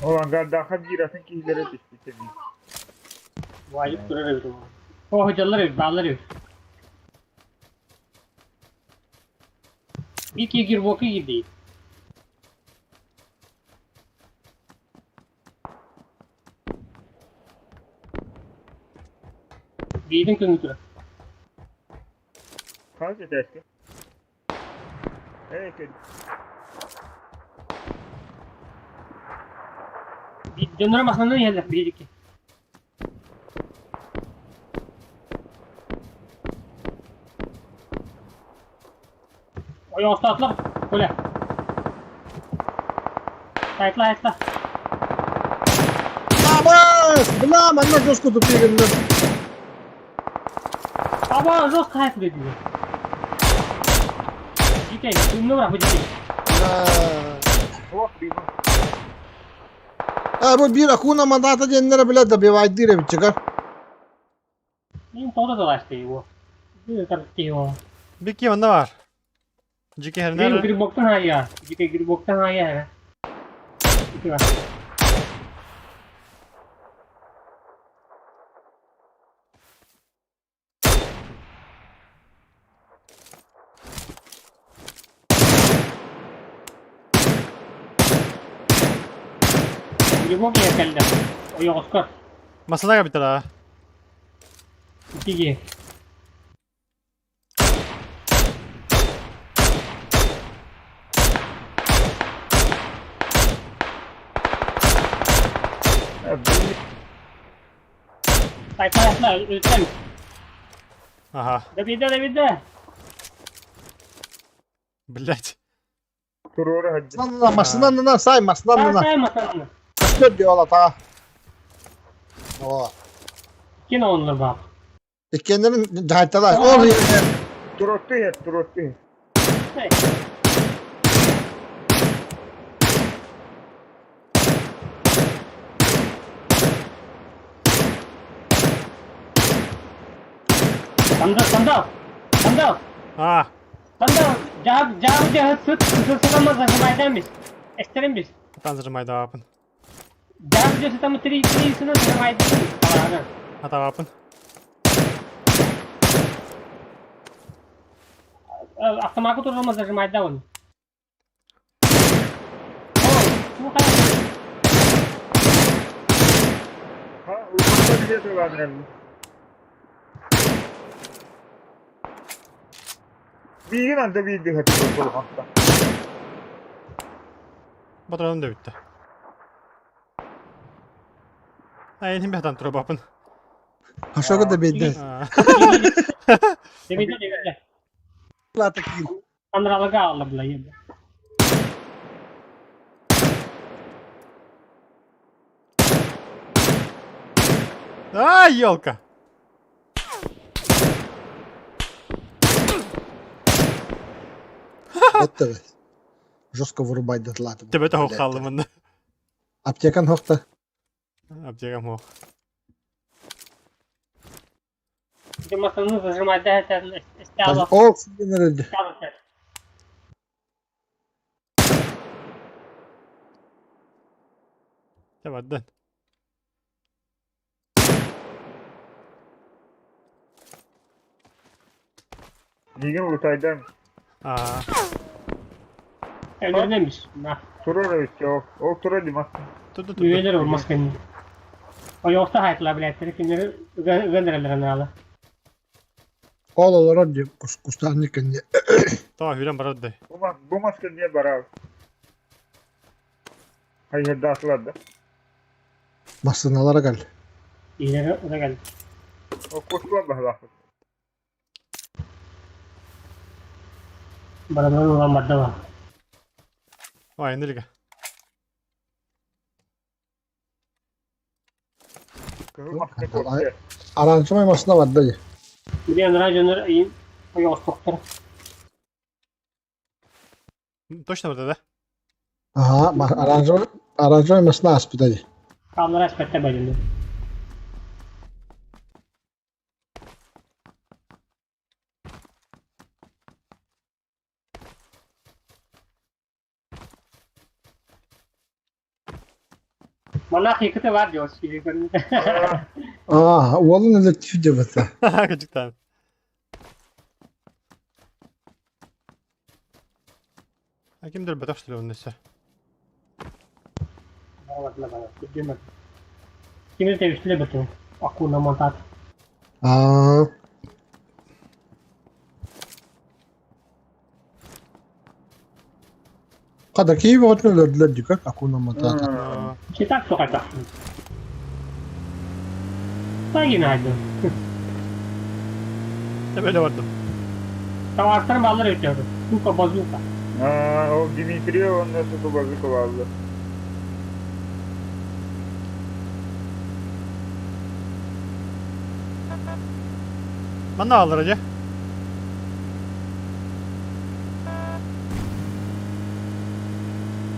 Ол ангардаахха биир атын киһилэрэ түспүт эбит. Валик турар эбит ол. О, сылдьаллар эбит, бааллар эбит. Биир киһи гирбокка киирдии. Биирин көҥү турар. Хас этээскэ? Эй, кэл. Дьонноро маһынан иһэллэр биир икки. Ойоҕостоотулар, Коля. Айтла, айтла. Абас! Бля, манна жестко тупигинна. Аба, жестко хайт дедилер. Дикей, умный враг, дикей. Ох, бигун. А, бу биир акуна мандата диэннэрэ бля добивайдыыр эбит чыгар. Им тоҕо да его. Его. Бикки манна баар. Дьики Гриб грибоктан айа. Дикей грибоктан айа. Грибок я кэллэ. Ойоҕоскор. Масалага бүтэр Иккиги. Айтла, өлтем. Ага. Да беда, да беда. Блять. Туруора сылдьар. Массыынанан, массыынанан, сай, массыынанан. Сай, массыынанан. Көстөр диэҕэ таҕа. О. Кин оннур баар. Иккиэннэрин дьаһайталар. Ол Туруотту иһэр, туруотту иһэр. Сандал, сандал, сандал, А, сандал, жаап, жаабы жаһыт сыт, сытамы зажимайдан biz. Эстерин biz. Атан зажимайдаапын. Жаабы жаһыт сытамы три три сына зажимайдан. Алаадан. Атаапын. Автоматы турама зажимайдан. Ha, uykumda bile dolanırım. Биигин анда биирди хатыр болҕонто. Батыран да бүттэ. Ай, ним бятан турабапын. Хашога да бейді. Дебиде дебиде. Лата киир. Андралыга алла була енді. А, елка. Бетті. Жестко вырубай дотлаты. Тебе того халымын. Аптекан хохта. Аптека мох. Масаны зажимайда эстала. Ол сендер. Табаддан. Биигин улутайдан А, Öldürmemiş. туруора өттө ол. Ол тура димас. тут тут. Üyeler olmaz kendini. O yoksa hayatlar biletleri kimleri gönderirler ала. Ол олорор ди кустаанны кенне. Та, хүрен барады. Бу маска не барар. Хайырдаатылар да. Массыналара кал. İyileri o da geldi. Ол кустула баһалаахпыт. Baradan olan madde var. Ой, нэлгэ. Кыһыл маска куотта. Аранчымай массына бар да. Bir yanına gönder iyi. O yoksa doktor. Точно барда, да? Ага, оранжевый, оранжевый массына аспыта ди. Kaldıra aspette bölündü. Монах якыты бар диyor şimdi. Аа, уолун өлөттүү деп ата. Кыжыктан. А кимдер бөтөх что ли он несе? Кими тевiştile bütün. Akuna montat. Аа. Хата киһи бөҕөтүн өлөрдүлэр дьүкэ Акуна Матата. Читак сокачак. Günaydın. Böyle vardım. Savaştan ballar ötüyordu. Сука базука. Аа, ол Дмитрий онно сука базука бааллар. Манна алыр дьэ.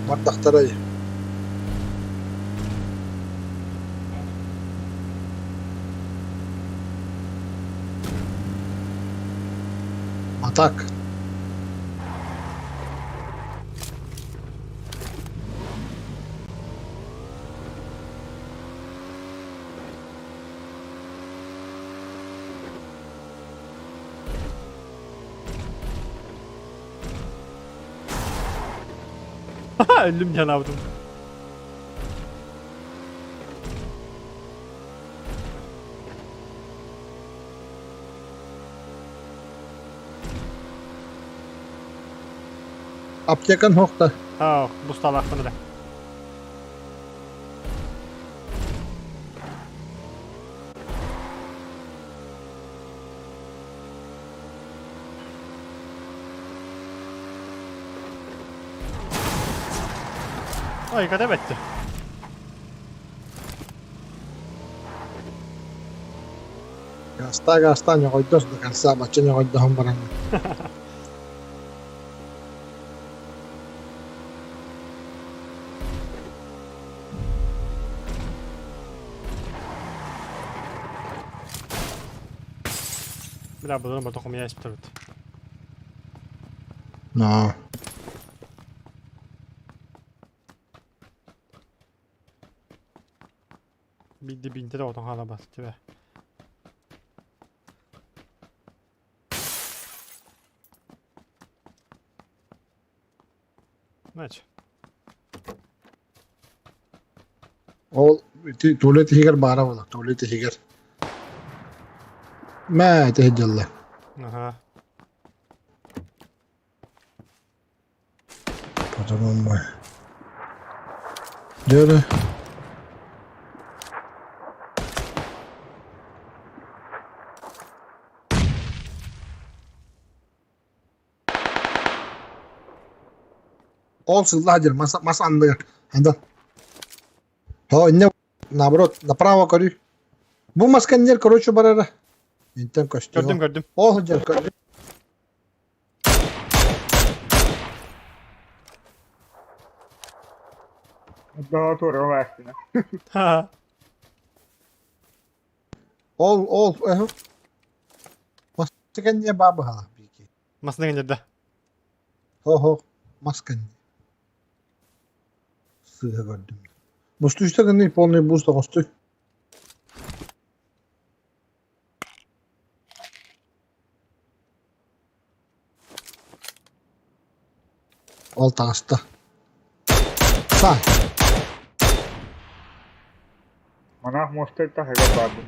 Бардахтарай. Атак. Өллүм диэн аабытым. Аптекан хохта. Аа, бусталаахпын эрэ. Ой, ката бэтти. Гаста гаста ньоҕойдос до конца бачча ньоҕойдоһон баран. Бля, бұдан бір тоқым яйып тұрды. Но. Бидди бинте де отон хала бас тебе. Значит. Ол туалет иһигэр баара буолар, туалет иһигэр. Мэ тэһдьэллэ. Ага. Потом мой. Дьөрө. Ол сылла дир, мас мас анныгар. Анда. То инне наоборот, направо көрүй. Бу масканнер, короче, барара. Интен костюм. Көрдүм, көрдүм. Ол дир, көрдүм. Daha туора баастына. Ха. Ол, ол, э. Масканнер баба хала бики. Масына кенерде. Хо-хо, масканнер. Сыга көрдүм. Бустуйста гыны полный буст оҕостуй. Ол таҕыста. Са. Монах мостой таһыгар баарды.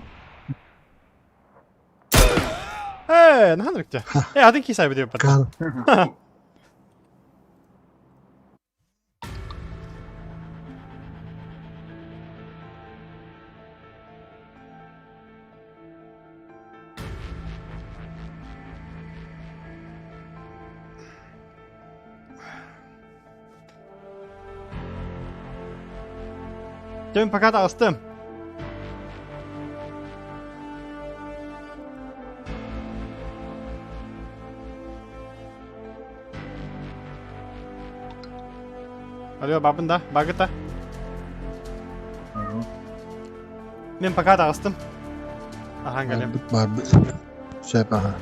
Э, нахан рүкте. Э, атын ки сайбы деп бат. Кар. Дем пока таҕыстым. Алло, бабын да, багыта. Мен пока таҕыстым. Ахан кэлем. Барбыт, барбыт. Сөп, аха.